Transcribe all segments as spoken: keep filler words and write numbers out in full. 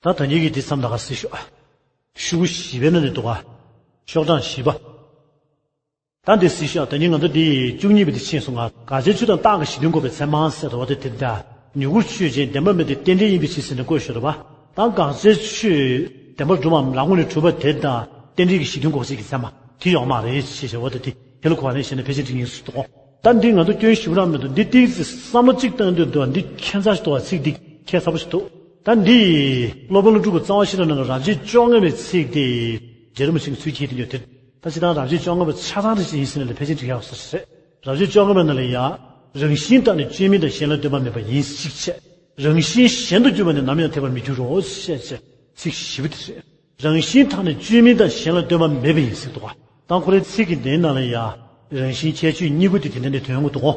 ད་ད་ཉིད་ཀྱི་དེ་མཚམས་ད་ག་སྲིད་ཤོག་ཤོག་གུ་བཞི་པའི་ནང་ནས་འདུག་ག་ཤོག་གྲངས་བཞི་པ། ད་འདི་སྲིད་ཤོག་ད་ཉིད་ང་ཚོ་འདི་བཅུ་གཉིས་པའི་དེ་ཕྱིན་སོང་ང་། དགག་བྱའི་ཆོས་དང་རྟགས་ཀྱི་གཞི་མཐུན་འགོག་པའི་ཚད་མ་ཟེར་བ་དེ་དེ་འདྲ། མྱུ་གུར་ཆོས་ཅན། བདེན་པ་མེད་དེ་རྟེན་འབྲེལ་ཡིན་པའི་ཕྱིར་ཟེར་ནས་བཀོད་ཤོག་རེད་པ། ད་དགག་བྱའི་ཆོས་བདེན་པར་གྲུབ་པའམ་རང་ངོས་ནས་གྲུབ་པ་དེ་དང་རྟེན་འབྲེལ་གྱི་གཞི་མཐུན་འགོག་བྱེད་ཀྱི་ཚད་མ་དེ་ཡོད་མ་རེད་ཅེས་བྱ་བ་དེ་དེ་དེ་ལ་གོ་བ་ལེན་བྱས་ནས་ཕལ་ཆེར་འགྲིག་ངེས་སུ་འདུག་ད་འདི་ང་ཚོ་སྐྱོན་ཞིབ་རང་མི་འདུག་འདི་ཏིག་ཙི་བསམ་བློ་གཅིག་བཏང་དུས་འདུག་འདི་ཁྱད་མཚར་ཞིག་འདུག་བ། ཚིག་འདི་ཁྱད་མཚར་པོ་ཞིག་འདུག་ད་འདི་སློབ་དཔོན་ཀླུ་སྒྲུབ་ཀྱི་རྩ་བ་ཤེས་རབ་ནང་གི་རབ་བྱེད་བཅོ་ལྔ་པའི་ཚིག་དེ་རྗེ་རིན་པོ་ཆེ་གིས་ཚུལ་འཁྱེར་དེ་ཡོད་དེ། ད་སྤྱིར་བཏང་རབ་བྱེད་བཅོ་ལྔ་པ་ཆ་ཚང་རེ་ཞིག་ཡིན་ཟེར་ན་ལས་ཕལ་ཆེར་འགྲིག་ཡག་བཟོ་ཞིག་རེད། རབ་བྱེད་བཅོ་ལྔ་པའི་ནང་ལ་ཡ། རང་བཞིན་དག་ནི་བཅོས་མིན་དང་གཞན་ལ་ལྟོས་པ་མེད་པ་ཡིན་གཅིག་བྱས། རང་བཞིན་གཞན་དུ་གྱུར་པ་ནི་ནམ་ཡང་འཐད་པར་མི་འགྱུར་རོ་ཞེས་བྱས་ཚིག་བཞི་པོ་དེ་རེད། རང་བཞིན་དག་ནི་བཅོས་མིན་དང་གཞན་ལ་ལྟོས་པ་མེད་པ་ཡིན་ཟེར་འདུག་ག་ད་ཁོ་རའི་ཚིག་གི་འདིའི་ནང་ལ་ཡ། རང་བཞིན་ཁྱད་ཆོས་གཉིས་པོ་དེ་དེ་འདྲ་ནས་དོན་གོ་འདུག་ག་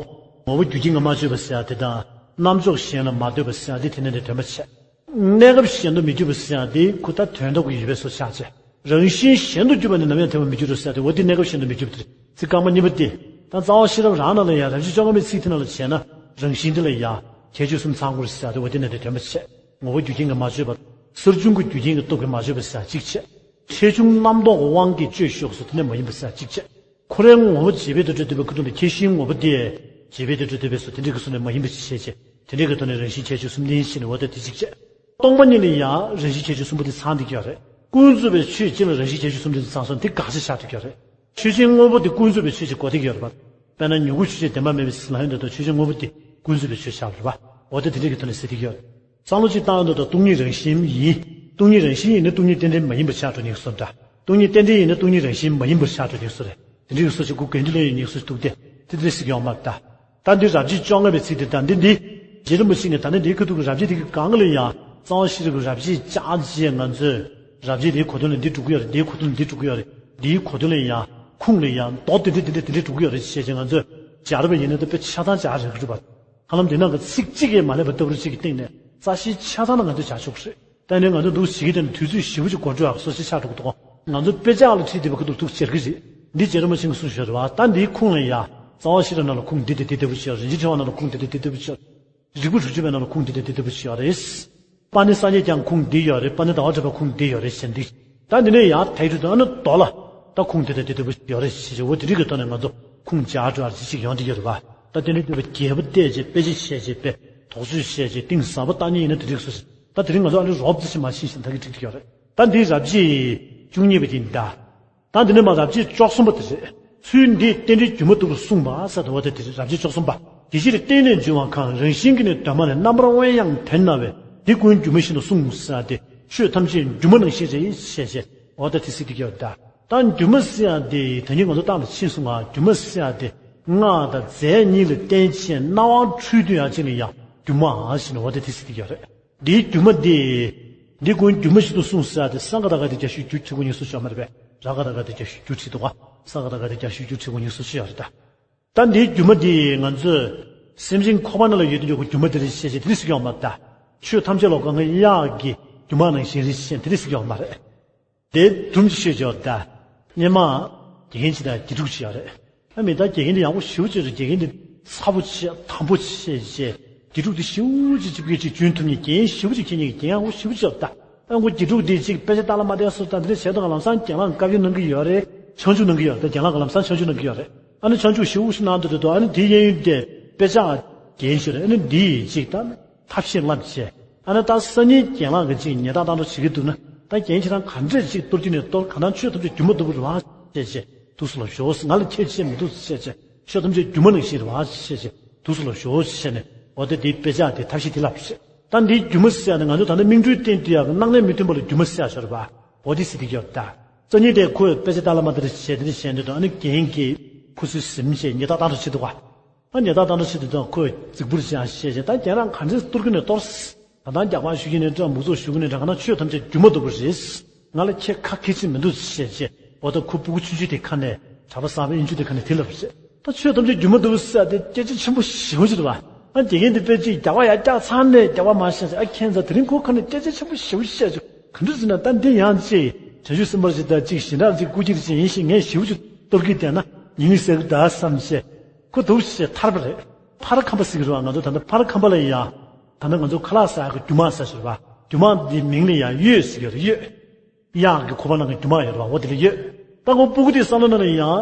ངོ་བོ་རྒྱུ་རྐྱེན་གྱིས་མ་བཅོས་པ་ཟེར་ཡ་དེ་དང་། རྣམ་འཇོག་གཞན་ལ་མ་ལྟོས་པ་ཟེར་ཡ་དེ་དེ་འདྲ་ནས་དོན་པ་བྱས། གནས་སྐབས་གཞན་དུ་མི་འགྱུར་བ་ཟེར་ཡ་དེ་ཁོ་ད་དོན་དག་གི་ཡོད་པའི་བཟོ་ཆགས་བྱས། རང་བཞིན་གཞན་དུ་གྱུར་པ་ནི་ནམ་ཡང་འཐད་པར་མི་འགྱུར་རོ་ཟེར་ཡ་དེ་འོ་དེ་གནས་སྐབས་གཞན་དུ་མི་འགྱུར་བ་དེ་རེད། ཚིག་རྐང་པ་གཉིས་པ་དེ། ད་རྩ་བ་ཤེས་རབ་རང་ནང་ལ་ཡང་རབ་བྱེད་བཅོ་ལྔ་པའི་ཚིག་དེ་ནང་ལ་བྱས་ན། རང་བཞིན་དེ་ལ་ཡང་ཁྱད་ཆོས་གསུམ་ཚང་དགོས་རེད་ཟེར་ཡ་དེ་འོ་དེ་ནས་དེ་དོན་པ་བྱས། ངོ་བོ་རྒྱུ་རྐྱེན་གྱིས་མ་བཅོས་པ། གསར་བྱུང་གི་རྒྱུ་རྐྱེན་གྱི་སྟོབས་ཀྱིས་མ་བཅོས་པ་ཟེར་ཡ་གཅིག་བྱས། ཆེ་ཆུང་རྣམ་རྟོག་གི་དབང་གིས་བཅོས་ཤོག་ཟེར་དེ་ནས་མ་ཡིན་པ་ཟེར་ཡ་གཅིག་བྱས། ཁོ་རའི་ངོ་བོ་རྗེས་དཔག་ཏུ་གྲུབ་བསྡད་པའི་ཁ་ཐུག་ལ་ཁྱད་གཞིའི་ངོ་བོ་དེ་རྗེས་དཔག་ཏུ་གྲུབ་བསྡད་པའི་བཟོ་དེ་འདྲའི་གི་བཟོ་ནས་མ་ཡིན་པ་ཞིག་བཤད་བྱས། དེ་འདྲའི་གི་ཐོག་ནས་རང་བཞིན་ཁྱད་ཆོས་གསུམ་ལྡན་ཞེས་ནས་འོ་ད་དེ་གཅིག་བྱས། སྟོང་པ་ཉིད་ལ་ཡང་རང་བཞིན་ཁྱད་ཆོས་གསུམ་པོ་དེ་ཚང་བསྡད་ཀྱི་ཡོད་རེད། ཀུན་རྫོབ་པའི་ཆོས་གཅིག་ལ་རང་བཞིན་ཁྱད་ཆོས་གསུམ་ལྡན་དེ་ཚང་སོང་དེ་དགག་བྱ་ཆགས་བསྡད་ཀྱི་ཡོད་རེད། ཆོས་ཅན་དངོས་པོ་དེ་ཀུན་རྫོབ་པའི་ཆོས་ཅིག་གོ་བསྡད་ཀྱི་ཡོད་རེད་པ། དཔེར་ན་མྱུ་གུ་ཆོས་ཅན་བདེན་པ་མེད་པའི་ལམ་ཡོན་དེ་དང་ཆོས་ཅན་དངོས་པོ་དེ་ཀུན་རྫོབ་པའི་ཆོས་ཆགས་རེད་པ། འོ་དེ་དེ་འདྲའི་གི་ཐོག་ནས་ཟེར་བསྡད་ཀྱི་ཡོད་རེད། བསམ་བློ་གཅིག་བཏང་ཡོང་དུས་ད་སྟོང་ཉིད་རང་བཞིན་ཡིན། སྟོང་ཉིད་རང་བཞིན་ཡིན་ན་སྟོང་ཉིད་རྟེན་འབྲེལ་མ་ཡིན་པ་ཆགས་འགྲོ་ནི་བཟོ་འདྲ། སྟོང་ཉིད་རྟེན་འབྲེལ་ཡིན་ན་སྟོང་ཉིད་རང་བཞིན་མ་ཡིན་པ་ཆགས་འགྲོ་ནི་བཟོ་རེད། དེ་འདྲའི་གི་བཟོ་ཞིག་གུ་གན་དུ་ལེན་ཡོད་ནི་བཟོ་ཞིག་འདུག་སྟེ། དེ་འདྲ་ཞིག་ཡོང་མ་རེད་ད། ད་འདི་རབ་བྱེད་བཅོ་ལྔ་པའི་ཚིག་དེ་ད་འདི་འདི། རྗེ་རིན་པོ་ཆེ་ནས་ད་ནི་འདིའི་ཁ་ཐུག་གི་རབ་བྱེད་དེ་གི་གང་གི་ལ་ཡང་རྩ་བ་ཤེས་རབ་ཀྱི་རབ་བྱེད་ཅག་ཅེས་ང་ཚོས་རབ་བྱེད་འདིའི་གོ་དོན་ལ་འདི་འགྲོ་གི་ཡོད་རེད། འདིའི་གོ་དོན་ལ་འདི་འགྲོ་གི་ཡོད་རེད། འདིའི་གོ་དོན་ལ་ཡང་ཁུངས་ལ་ཡང་མདོ་དེ་འདྲ་དེ་འདྲ་དེ་འདྲ་འགྲོ་གི་ཡོད་རེད་ཅེས་ང་ཚོས་སྦྱར་བ་ཡིན་ན་ད་དཔེ་ཆ་ཚང་སྦྱར་རེད་གི་འགྲོ་བ། ཧ་ལམ་འདི་ནང་གི་ཚིག་གཅིག་ཡང་མ་ལྷག་པའི་ལྟ་བུ་གཅིག་གི་སྟེང་ནས་རྩ་ཤེའི་ཆ་ཚང་ལ་ང་ཚོས་སྦྱར་ཆོག་གི་རེད། ད་ནི་ང་ཚོ་འདུག་བྱེད་ཀྱི་དེ་ནི་དུས་ཚོད་ཞེ་པོ་ཅིག་འགོར་འགྲོ་ཡག་བཟོ་ཞིག་ཆགས་འགྲོ་གི་འདུག་ང་ཚོ་དཔེ་ཆ་ལ་ཁྲིད་བསྡད་པའི་ཁ་ཐུག་ཐུགས་ཆེར་གི་རེད། འདི་རྗེ་རིན་པོ་ཆེ་གིས་གསུངས་ཤོད་རེད་བ། ད་འདིའི་ཁུངས་ལ་ཡ། རྩ་བ་ཤེས་རབ་ནང་ལ་ཁུངས་འདི་དེ་འདི་ལྟ་བུ་ཞིག་ཡོད་རེད། རིན་ཆེན་ཕྲེང་བ་ནང་ལ་ཁུངས་འདི་དེ་འདི་ལྟ་བུ་ཞིག་ཡོད་རེད། རིགས་པ་དྲུག་ཅུ་པའི་ནང་ལ་ཁུངས་འདི་དེ་འདི་ལྟ་བུ་ཞིག་ཡོད་རེད། པ་ཎི་སངས་རྒྱས་ཀྱང་ཁུངས་འདི་ཡོད་རེད། པ་ཎི་ཟླ་བ་གྲགས་པའི་ཁུངས་འདི་ཡོད་རེད་ཟེར་འདི། ད་འདི་ནས་ཡང་དེ་རུ་ད་ནི་མདོ་ལ། ད་ཁུངས་འདི་དེ་འདི་ལྟ་བུ་ཞིག་ཡོད་རེད་ཟེར་འོ་དེ་རིགས་ཀྱི་ཐོག་ནས་ང་ཚོ་ཁུངས་སྦྱར་འགྲོ་ཡག་ཅིག་ཡོང་འདི་ཡོད་རེད་བ། ད་དེ་ནི་འདོད་པའི་རྒྱལ་པོ་བལྟས་བྱས་དཔེ་ཆ་བཤད་བྱས་དཔེ་དོགས་གཅོད་བཤད་བྱས་གཏིང་ཟབ་པོ་བཏང་མཁན་ཡིན་ན་དེ་རིགས་སུ། ད་དེ་རིང་ང་ཚོ་ཨ་ནི་རོབ་ཙམ་ཞིག་མ་ཕྱིན་ཞིང་ད་གི་འགྲིག་འགྲིག་ཡོད་རེད། ད་འདི་རབ་བྱེད་བཅུ་གཉིས་པ་དེ་ཡིན་ད། ད་འདི་ནས་མར་རབ་བྱེད་བཅུ་གསུམ་པ་དེ་རེད། ཚུལ་འདིས་རྟེན་འབྲེལ་སྒྱུ་མ་ལྟ་བུར་གསུངས་པ་ཟེར་དུ་བ་དེ་དེ་རེད། རབ་བྱེད་བཅུ་གསུམ་པ། དེ་ཕྱིར་རྟེན་ལས་འབྱུང་བ་གང་། རང་བཞིན་གྱིས་ནི་གདོད་མ་ལས། རྣམ་པར་དབེན་ཡང་དོན་ན་བས། འདི་ཀུན་སྒྱུ་མ་བཞིན་དུ་གསུངས་ཟེར་ཏེ། ཆོས་ཐམས་ཅད་སྒྱུ་མ་ནང་བཞིན་རེད་ཞེས་བཤད། འོ་ད་དེ་སྲིད་དེ་གི་ཡོད་ད། ད་སྒྱུ་མ་ཟེར་ཡ་དེ་ད་ནི་ང་ཚོ་ཏང་ལ་ཕྱིན་སོང་ང་། སྒྱུ་མ་ཟེར་ཡ་དེ་སྔགས་དང་རྫས་གཉིས་ལ་བརྟེན་བྱས་སྣང་བ་འཁྲུལ་དུ་ཡང་ཅི་ནས་ཡང་སྒྱུ་མ་ཞེས་ནས་འོ་ད་དེ་སྲིད་དེ་གི་ཡོད་རེད། འདིའི་སྒྱུ་མ་འདི། འདི་ཀུན་སྒྱུ་མ་བཞིན་དུ་གསུངས་ཟེར་ཏེ་ས་ག་ད་ག་དེ་རྒྱ་ཤུགས་རྒྱུ་ཆེ་གོ་ཉིས་སུ་ཤོར་མ་རེད་པས། ར་ག་ད་ག་དེ་རྒྱ་ཤུགས་རྒྱུ་ཆེ་འདུག་ག་ས་ག་ད་ག་དེ་རྒྱ་ཤུགས་རྒྱུ་ཆེ་གོ་ཉིས་སུ་ཤོར་ཡོད་རེད་ད། ད་འདིའི་སྒྱུ་མ་འདི་ང་ཚོས་སེམས་ཅན་ཁོག་པ་ནང་ལ་ཡོད་དུ་ཡོད་གོ་སྒྱུ་མ་འདི་རེད་ཤེས་བྱེད་དེ་རིགས་སུ་ཡོང་མ་ད། ཆོས་ཐམས་ཅད་ལོ་གང་གི་གཡག་གི་སྒྱུ་མ་ནང་བཞིན་རེད་ཤེས་དེ་རིགས་སུ་ཡོང་མ་རེད། དེ་དུམ་གྱིས་ཤོད་ཆོག་ད། སྔོན་མ་དགེ་རྒན་ཅིག་དང་དགེ་ཕྲུག་ཅིག་ཡོད་རེད། ཨ་མི་ད་དགེ་རྒན་དེ་ཡག་པོ་ཞེ་པོ་ཅིག་རེད། དགེ་རྒན་དེ་ཚ་པོ་ཆེ་དམ་པོ་ཆེ་ཆེ། དགེ་ཕྲུག་དེ་ཞེ་པོ་ཅིག་ཅིག་གིས་ཅིག་རྒྱུན་མཐུད་ནས་རྒན་ཞེ་པོ་ཅིག་ཁྱེད་གཉིས་ཀྱི་རྒན་ཡག་པོ་ཞེ་པོ་ཅིག་ཡོད་ད། ཨ་ཁོ་དགེ་ཕྲུག་དེ་ཅིག་དཔེ་ཆ་ལྟ་ལ་མ་བསྡད་སོ་ད་འདི་འདྲ་བྱས་དང་ལམ་སང་རྒན་ལགས་བཀའ་བཀྱོན་གནང་གི་ཡོད་རེད། ཆང་བཅུག་གནང་གི་ཡོད་རེད། ད་རྒན་ལགས་ཀྱིས་ལམ་སང་ཆང་བཅུག་གནང་གི་ཡོད་རེད། ཨ་ནི་ཆང་བཅུག་ཞེ་པོ་ཞིག་གནང་འདུག་འདུག་ཨ་ནི་དེའི་གཡས་གཡོན་དེ་དཔེ་ཆ་རྒན་ཞིག་རེད། ཨ་ནི་འདི་ཡིས་ཅིག་ད། ཐབས་ཤེས་ལབ་བྱས། ཨ་ནི་ད་སང་ཉིན་རྒན་ལགས་ཀྱིས་ཅིག་ཉེས་རྡུང་བཏང་འགྲོ་བྱེད་ཀྱི་འདུག་ན། ད་རྒན་ཁྱེད་རང་ག་འདྲས་ཅིག་གཏོར་རྒྱུ་ནས་གཏོར། གང་ལྟར་ཆོས་ཐམས་ཅད་སྒྱུ་མ་ལྟ་བུ་རེད་བ་ཞེས་བྱས། འདུག་སེ་ལབ་ཤོག་ང་ལ་ཁྱད་ཆེ་མི་འདུག་ཟེར་བྱས། ཆོས་ཐམས་ཅད་སྒྱུ་མ་ནང་བཞིན་རེད་བ་ཞེས་བྱས། འདུག་སེ་ལབ་ཤོག་ཟེར་ནས། འོ་དེ་དེའི་དཔེ་ཆ་དེ་ཐབས་ཤེས་དེ་ལབ་བྱས། ད་འདིའི་སྒྱུ་མ་ཟེར་ཡ་ནི་ང་ཚོ་ད་ནི་སྨིན་གྲོལ་བསྟན་དུས་ཡག་གི་སྣང་གནས་མི་མཐུན་པ་ལ་སྒྱུ་མ་ཟེར་ཡ་ཤོར་བ། འོ་དེ་ཟེར་དེ་ཡོད་ད། སང་ཉིན་དེ་ཁོས་དཔེ་ཆ་ལྟ་ལ་མ་ལྟ་རེ་བྱས་དེ་རེ་བྱས་འདུག་ཨ་ནི་རྒན་གྱིས་ཁོ་ཚོའི་ཟིན་བྱས་ཉེས་རྡུང་བཏང་འགྲོ་བྱེད་འདུག་བ། ཨ་ཉེས་རྡུང་བཏང་འགྲོ་བྱེད་དུས་ཙང་ཁོས་རྫིག་པོ་རེ་བྱས་ཤེས་བྱས། ད་རྒན་རང་ག་འདྲས་གཏོར་གི་ནས་གཏོར། ད་ལྟ་རྒྱག་པ་ཞུ་གི་ནས་འདྲ་མུག་ཙོག་ཞུ་གི་ནས་འདྲ་ག་ན་ཆོས་ཐམས་ཅད་སྒྱུ་མ་ལྟ་བུ་རེད། ང་ལ་ཁྱད་ཁ་ཁྱད་ཆེ་མི་འདུག་ཞེས་བྱས། འོ་ད་ཁོ་སྤུ་གུ་ཆུང་ཆུང་དེ་ཁ་ནས་གྲྭ་པ་གསར་པ་ཨིན་ཇུ་དེ་ཁ་ནས་དེ་ལབ་རེད། ད་ཆོས་ཐམས་ཅད་སྒྱུ་མ་ལྟ་བུ་ཟེར་ཡ་དེ་སྐད་ཆ་ཆེན་པོ་ཞེ་པོ་ཅིག་རེད་བ། ཨ་དགེ་རྒན་དེ་དཔེ་ཅིག་རྒྱག་པ་ཡ་རྒྱག་ཚར་ནས་རྒྱག་པ་མ་ཤེས་ཟེར། ཨ་ཁྱེད་ཚོ་དེ་རིང་ཁོ་ཁ་ནས་སྐད་ཆ་ཆེན་པོ་ཞེ་པོ་བཤད་བྱུང་། ག་འདྲ་ཟེར་ན་ད་འདི་ཡང་ཅིག་བྱང་ཆུབ་སེམས་དཔའ་ཞིག་དང་ཅིག་གཞན་དག་ཅིག་སྐུ་སྐྱེ་ཅིག་ཡིན་ཞིང་ངས་ཞེ་པོ་ཅིག་གཏོར་གྱི་བསྡད་ན་ཉེས་ཟེར་གི་ད་བསམ་བྱས། ཁོ་འདུག་སེ་ཐར་པ་རེད། ཕར་ཁམས་པ་ཟེར་གི་རེད་བ། ང་ཚོ་ད་ལྟ་ཕར་ཁམས་པ་ལ་ཡ། ད་ལྟ་ང་ཚོ་ཁ་ལག་ཟ་ཡག་གི་རྒྱུ་མ་ཟེར་ཞོར་བ། རྒྱུ་མ་འདི་མིང་ལ་ཡང་གཡོས་ཟེར་གྱི་ཡོད་རེད། གཡོས། གཡག་གི་ཁོ་པ་ནང་གི་རྒྱུ་མ་ཡོད་རེད་བ། འོ་དེ་ལ་གཡོས། ད་ཁོ་སྤུ་གུ་དེའི་བསམ་བློ་ནང་ལ་ཡང་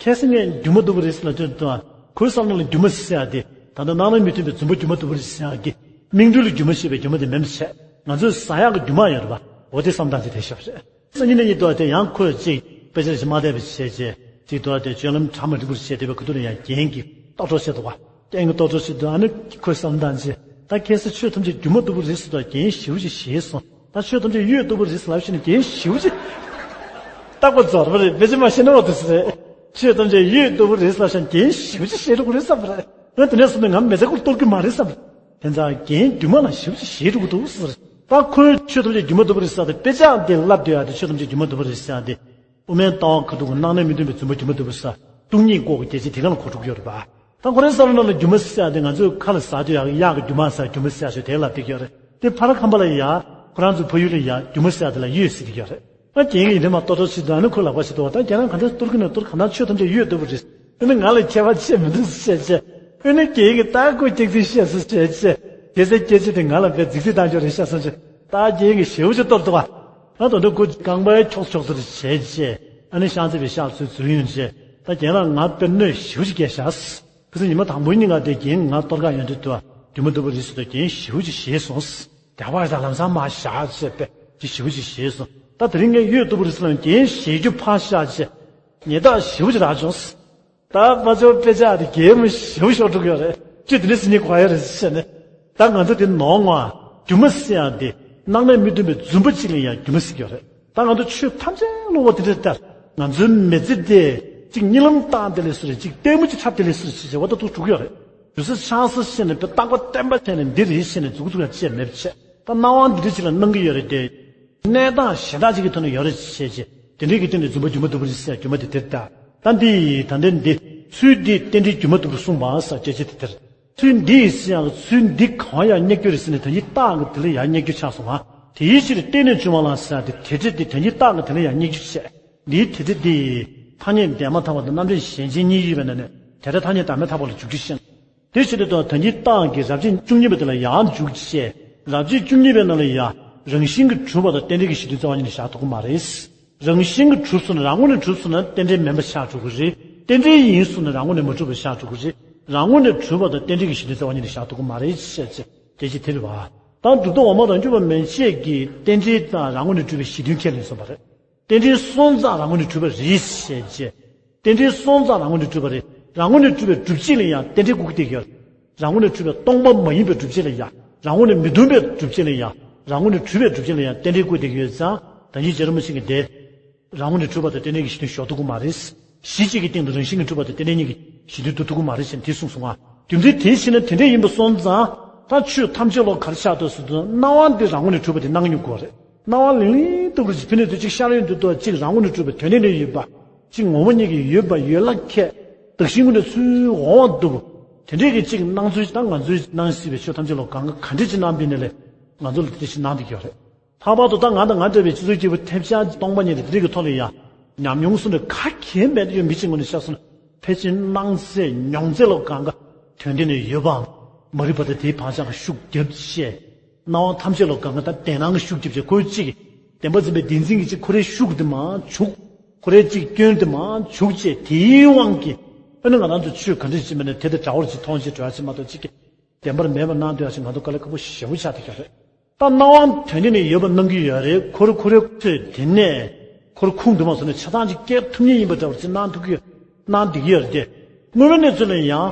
ཁ་སང་ངས་རྒྱུ་མ་སྡུག་པོ་རེད་ཟེར་ལབ་དུས་དང་། ཁོའི་བསམ་བློ་ལ་རྒྱུ་མ་ཟེར་ཡག་དེ་ད་ལྟ་སྣང་ལ་མི་མཐུན་པའི་རྫུན་པ་རྒྱུ་མ་སྡུག་པོ་རེད་ཟེར་ཡག་གི་མིང་འགྲོས་ལ་རྒྱུ་མ་ཞེས་པའི་རྒྱུ་མ་དེ་མིན་པ་བྱས། ང་ཚོས་ཟ་ཡག་གི་རྒྱུ་མ་ཡོད་རེད་བ། འོ་དེ་བསམ་སྟངས་ཅིག་དེ་ཤོར་བ་རེད། སང་ཉིན་གནངས་ཉིན་ཏོག་དེ་ཡང་ཁོས་ཅིག་དཔེ་ཆ་ཞིག་མ་བལྟས་པ་བྱས་བྱས་ཅིག་ཏོག་དེ་སྤྱོད་ལམ་གྲ་མ་འགྲིག་པོ་བྱས་བསྡད་པའི་ཁ་ཐུག་ལ་ཡང་རྒྱན་གྱིས་ལྟོ་འཕྲོ་བྱེད་འདུག་བ། རྒྱན་གྱིས་ལྟོ་འཕྲོ་བྱེད་འདུག་ཨ་ནི་ཁོས་བསམ་སྟངས་ཅིག་ད་ཁ་སང་ཆོས་ཐམས་ཅད་རྒྱུ་མ་སྡུག་པོ་རེད་ཟེར་དུས་རྒྱན་ཞེ་པོ་ཅིག་བཞེས་སོང་། ད་ཆོས་ཐམས་ཅད་གཡོས་སྡུག་པོ་རེད་ཟེར་ལབ་བཞིན་རྒྱན་ཞེ་པོ་ཅིག་རྟག་པ་རྫོགས་པ་རེད། དཔེ་ཆ་མ་ཤེས་ན་འོ་དེ་ཟེར། ཆོས་ཐམས་ཅད་གཡོས་སྡུག་པོ་རེད་ཟེར་ལབ་བཞིན་རྒྱན་ཞེ་པོ་ཅིག་བཞེས་འགྲོ་གི་རེད་བསམ་པ་རེད། ང་དེ་ནས་བཟུང་ནས་ང་མི་ཚེ་ཁོ་གཏོར་གི་མ་རེད་བསམ། དེ་ཙང་རྒན་རྒྱུ་མ་ལ་ཞེ་པོ་ཅིག་ཞེ་དྲག་འདུག་ཟེར། ད་ཁོས་ཆོས་ཐམས་ཅད་རྒྱུ་མ་སྡུག་པ་རེད་ཟེར་ཏེ་དཔེ་ཆ་འདི་བསླབ་སྡོད་ཡག་དེ་ཆོས་ཐམས་ཅད་རྒྱུ་མ་སྡུག་པ་རེད་ཟེར་ཏེ། དབུ་མའི་ལྟ་བ་ཁ་ཐུག་གི་སྣང་ནས་མི་མཐུན་པའི་རྫུན་པ་རྒྱུ་མ་སྡུག་པ་ཟེར། སྟོང་ཉིད་འགོག་གི་སྐད་ཆ་དེ་ག་ལ་གོ་ཐུབ་ཀྱི་ཡོད་རེད་པ། ད་ཁོ་རའི་བསམ་བློ་ནང་ལ་རྒྱུ་མ་ཟེར་ཡག་དེ་ང་ཚོས་ཁ་ལ་ཟ་སྡོད་ཡག་གི་གཡག་གི་རྒྱུ་མ་ཟེར་རྒྱུ་མ་ཟེར་ཞེས་དེ་ལབ་བསྡད་ཀྱི་ཡོད་རེད། དེ་ཕར་ཁམས་པ་ལ་ཡ། ཁོ་རང་ཚོའི་ཕ་ཡུལ་ལ་ཡ་རྒྱུ་མ་ཟེར་ཡག་དེ་ལ་གཡོས་ཟེར་གྱི་ཡོད་རེད། ཨ་རྒན་གྱིས་ཡིན་དེ་མ་གཏོར་གཏོར་བྱེད་དུས་ཨ་ནི་ཁོས་ལབ་པ་ཞིག་འདུག་བ། ད་ཁྱེད་རང་གང་འདྲ་གཏོར་གི་ན་གཏོར། གང་ལྟར་ཆོས་ཐམས་ཅད་གཡོས་ལྟ་བུ་རེད། ཨ་ནི་ང་ལ་ཁྱད་པར་ཆེ་མི་འདུག་ཟེར་བྱས། ཨ་ནི་རྒན་གྱིས་ད་ཁོས་སྐྱག་རྫུན་བཤད་སོང་ཟེར་བྱས། དེ་ཚེ་སྐད་ཆ་དེ་ང་ལ་དཔེ་རྫིག་རྫིག་བཏང་ཆོག་རེད་ཤག་བསམ་བྱས། ད་རྒན་གྱིས་ཞེ་པོ་ཅིག་གཏོར་འདུག་བ། ང་ད་དུང་ཁོ་རྐང་པའི་འཁྱོག་འཁྱོག་ཚུར་བྱས་བྱས། ཨ་ནི་ཤང་རྩེ་བའི་ཤག་ཚུར་འཛུལ་ཡོང་བྱས། ད་རྒན་ལགས་ང་དཔེ་གནོད་ཞེ་པོ་ཅིག་སྐྱེལ་ཤག་ཁ་སང་ཉི་མ་དང་པོའི་ཉིན་ང་དེ་རྒན་ང་གཏོར་ག་ཡོང་དུས་དུ་རྒྱུ་མ་སྡུག་པོ་རེད་ཟེར་དུས་རྒན་ཞེ་པོ་ཅིག་ཞེད་སོང་། དེ་བར་ད་ལམ་སང་མ་བཞག་བྱས་པས་ཅིག་ཞེ་པོ་ཅིག་ཞེད་སོང་། ད་དེ་རིང་ངས་གཡོས་སྡུག་པོ་རེད་ཟེར་ལ་རྒན་ཞེད་རྒྱུ་ཕར་བཞག་བྱས། ཉེས་རྟགས་ཞེ་པོ་ཅིག་རག་བྱུང་། ད་ཕ་ཚོ་དཔེ་ཆ་དེ་གད་མོ་ཞེ་པོ་ཤོར་འགྲོ་གི་ཡོད་རེད། ཅི་དེ་འདྲ་ཟེར་ཉེན་ཁ་ཡོད་རེད་ཟེར་ནས། ད་ང་ཚོ་དེ་ནོར་ངོ་། རྒྱུ་མ་ཟེར་ཡག་དེ་སྣང་ནས་མི་མཐུན་པའི་རྫུན་པ་གཅིག་ལ་ཡང་རྒྱུ་མ་ཟེར་གྱི་ཡོད་རེད། ད་ང་ཚོ་ཆོས་ཐམས་ཅད་བློ་བ་དེ་འདྲ་ལྟར་ང་ཚོའི་མི་ཚེ་དེ་གཅིག་གཉིད་ལམ་བཏང་དེ་ལས་སུ་རེད། གཅིག་ལྟད་མོ་གཅིག་འཁྲབ་དེ་ལས་སུ་རེད་ཅེས་བྱ་བ་ད་དུ་འགྲོ་གི་ཡོད་རེད། རྒྱུ་ས་ཆགས་ས་ཤེས་ནས་དཔེ་རྟག་པ་བརྟན་པ་བྱས་ནས་འདི་རེད་ཤེས་ནས་འཛུགས་འཛུགས་ཡག་ཅེས་མེད་པ་བྱས། ད་སྣང་བ་འདི་འདྲ་ཅིག་ལ་སྣང་གི་ཡོད་རེད་དེ། གནས་སྟངས་གཞན་དག་ཅིག་གི་ཐོག་ནས་ཡོད་རེད་ཅེས་བྱས། དེ་འདྲའི་གི་སྟེང་ནས་རྫུན་པ་རྒྱུ་མ་སྡུག་པོ་རེད་ཟེར་རྒྱུ་མ་དེ་དེར་ལྟ། ད་འདི་ད་ལྟའི་འདི་ཚུལ་འདིས་རྟེན་འབྲེལ་རྒྱུ་མ་སྡུག་པོ་གསུངས་པ་ཟེར་སྐད་ཆ་དེ་དེར། ཚུལ་འདིས་ཟེར་ཡང་ཚུལ་འདི་གང་ཡང་རྙེད་རྒྱུ་རེད་ཟེར་ནས་ད་གིན་བཏགས་གི་དེ་ལ་ཡང་རྙེད་རྒྱུ་ཆགས་སོང་ང་། དེའི་ཕྱིར་བརྟེན་ནས་བྱུང་བ་ལ་ཟེར་ཏེ་དེ་འདྲ་དེ་ད་གིན་བཏགས་གི་དེ་ལ་ཡང་རྙེད་རྒྱུ་བྱས། འདིའི་དེ་འདྲ་དེ་ཐ་སྙད་འདས་མ་ཐག་པ་དང་རྣམ་འགྲེལ་གཞན་ཆེན་གཉིས་ཡོད་པའི་ནང་ནས་དེ་འདྲ་ཐ་སྙད་འདས་མ་ཐག་པ་ལ་འཇུག་རྒྱུ་ཤེས། དེ་ཕྱིར་དུ་ད་གིན་བཏགས་ཀྱི་རབ་བྱེད་བཅུ་གཉིས་པ་དེ་ལ་ཡང་འཇུག་བྱས། རབ་བྱེད་བཅུ་གཉིས་པའི་ནང་ལ་ཡང་རང་བཞིན་གྱིས་གྲུབ་པ་དང་རྟེན་འབྲེལ་གྱི་གཞི་མཐུན་རྩ་བ་ཉིད་ནས་བཞག་ཐུབ་ཀྱི་མ་རེད། རང་བཞིན་གྱིས་གྲུབ་སོང་ན་རང་ངོས་ནས་གྲུབ་སོང་ན་རྟེན་འབྲེལ་མིན་པ་ཆགས་འགྲོ་གི་རེད། རྟེན་འབྲེལ་ཡིན་སོང་ན་རང་ངོས་ནས་མ་གྲུབ་པ་ཆགས་འགྲོ་གི་རེད། རང་ངོས་ནས་གྲུབ་པ་དང་རྟེན་འབྲེལ་གྱི་གཞི་མཐུན་རྩ་བ་ཉིད་ནས་བཞག་ཐུབ་ཀྱི་མ་རེད་ཅེས་བྱས་དེ་ཅི་དེ་རེད་བ། ད་གྲུབ་མཐའ་འོག་མ་དང་བཅུ་པ་མན་ཆད་ཀྱིས་རྟེན་འབྲེལ་དང་རང་ངོས་ནས་གྲུབ་པའི་གཞི་མཐུན་ཁས་ལེན་སོང་བ་རེད། རྟེན་འབྲེལ་སོང་ཙང་རང་ངོས་ནས་གྲུབ་པ་རེད་ཅེས་བྱས། རྟེན་འབྲེལ་སོང་ཙང་རང་ངོས་ནས་གྲུབ་པ་རེད། རང་ངོས་ནས་གྲུབ་པའི་སྒྲུབ་བྱེད་ལ་ཡང་རྟེན་འབྲེལ་བཀོད་ཀྱི་ཡོད། རང་ངོས་ནས་གྲུབ་པའི་སྟོང་པ་མ་ཡིན་པའི་སྒྲུབ་བྱེད་ལ་ཡང་། རང་ངོས་ནས་མི་མཐུན་པའི་སྒྲུབ་བྱེད་ལ་ཡང་། རང་ངོས་ནས་གྲུབ་པའི་སྒྲུབ་བྱེད་ལ་ཡང་རྟེན་འབྲེལ་བཀོད་བསྡད་ཀྱི་ཡོད་ཙང་། ད་གིན་རྗེ་རིན་པོ་ཆེ་གིས་དེ། རང་ངོས་ནས་གྲུབ་པ་དང་རྟེན་འབྲེལ་གྱི་གཞི་མཐུན་འཇོག་ཐུབ་ཀྱི་མ་རེད། གཞི་གཅིག་གི་སྟེང་དུ་རང་བཞིན་གྱིས་གྲུབ་པ་དང་རྟེན་འབྲེལ་གཉིས་ཀྱི་གཞི་མཐུན་འགྲུབ་ཐུབ་ཀྱི་མ་རེད་ཅེས་དེ་གསུངས་སོང་ང་། རྒྱུ་མཚན་དེ་ཤེས་ན་དེ་འདྲ་ཡིན་པ་སོང་ཙང་། ད་ཆོས་ཐམས་ཅད་ལོ་ག་རེ་ཆགས་འདུག་ཟེར་དུས་སྣང་བ་འདི་རང་ངོས་ནས་གྲུབ་པ་དེ་སྣང་མྱོང་དགོས་རེད། སྣང་བ་ལིང་ལིང་སྟུག་རུ་ཅིག་ཕི་ནས་དུ་ཅིག་ཤར་ཡོང་དུས་དོ་ཅིག་རང་ངོས་ནས་གྲུབ་པའི་དོན་ལྡན་ལས་ཡོད་པ། ཅིག་ངོ་བོ་ཉིད་ཀྱིས་ཡོད་པ་ཡོད་ལ་ཁད། བདག་གཞན་ཀུན་ནས་ཚུར་འོང་བ་འདུག་དེ་འདྲའི་གི་ཅིག་སྣང་ཚུལ་ད་ང་ཚོའི་སྣང་སྲིད་པའི་ཆོས་ཐམས་ཅད་ལོ་གང་ག་ག་འདྲ་ཅིག་སྣང་པའི་ནས་ལས་ང་ཚོ་ལ་དེ་འདྲ་ཅིག་སྣང་བསྡད་ཀྱི་ཡོད་རེད། ལྷག་པར་དུ་ད་ང་དང་ང་འདྲ་བའི་སྤྱི་ཚོགས་སྐྱིད་པོ་ཐེབས་ཆག་སྟོང་པ་ཉིད་དེ་འདྲའི་གི་ཐོག་ལ་ཡང་ཉམས་མྱོང་སོགས་ནས་ག་གེ་མེད་དུ་ཡོད་མི་གཅིག་ངོས་ནས་བཤད་སོང་ན་ཕལ་ཆེར་སྣང་ཚད་མྱོང་ཚད་ལོ་གང་ག་དོན་ལྡན་ནས་ཡོད་པའམ་མ་རིག་པ་དང་དེའི་བག་ཆགས་ཤུགས་རྒྱབ་བཤད། སྣང་བ་ཐམས་ཅད་ལོ་གང་ག་ད་བདེན་སྣང་གི་ཤུགས་རྒྱབ་བྱས་ཁོའི་གཅིག་གིས་བདེན་པ་འཛིན་པའི་བདེན་འཛིན་གྱི་གཅིག་ཁོ་རའི་ཤུགས་དེ་མར་བྱུག་ཁོ་རའི་གཅིག་སྐྱོན་དེ་མར་བྱུག་བྱས་དེའི་དབང་གིས་ཨ་ནི་ང་རང་ཚོ་ཆོས་ག་འདྲ་ཞིག་མིན་ན་དེ་དང་འདྲ་བོར་ཅིག་མཐོང་ཅིག་འགྲོ་ཡ་ཅིག་མ་གཏོགས་གཅིག་གིས་བདེན་པར་མེད་པར་སྣང་སྡོད་ཡ་ཅིག་ང་ཚོ་དཀའ་ལས་ཁག་པོ་ཞེ་པོ་ཆགས་བསྡད་ཀྱི་རེད། ད་སྣང་བ་དོན་ལྡན་ནས་ཡོད་པ་སྣང་གི་ཡོད་རེད། ཁོ་ར་ཁོ་རའི་ཚོད་དེ་ནས་ཁོ་ར་ཁུངས་དུ་མ་སོང་ནས་ཆ་ཚང་ཅིག་སྐྱེལ་ཐུབ་ངེས་ཡིན་པ་འདྲ་བོར་ཅིག་སྣང་ཐུབ་ཀྱི་ཡོད་སྣང་བསྡད་ཀྱི་ཡོད་རེད་དེ། དངོས་པོའི་གནས་ཚུལ་ལ་ཡང་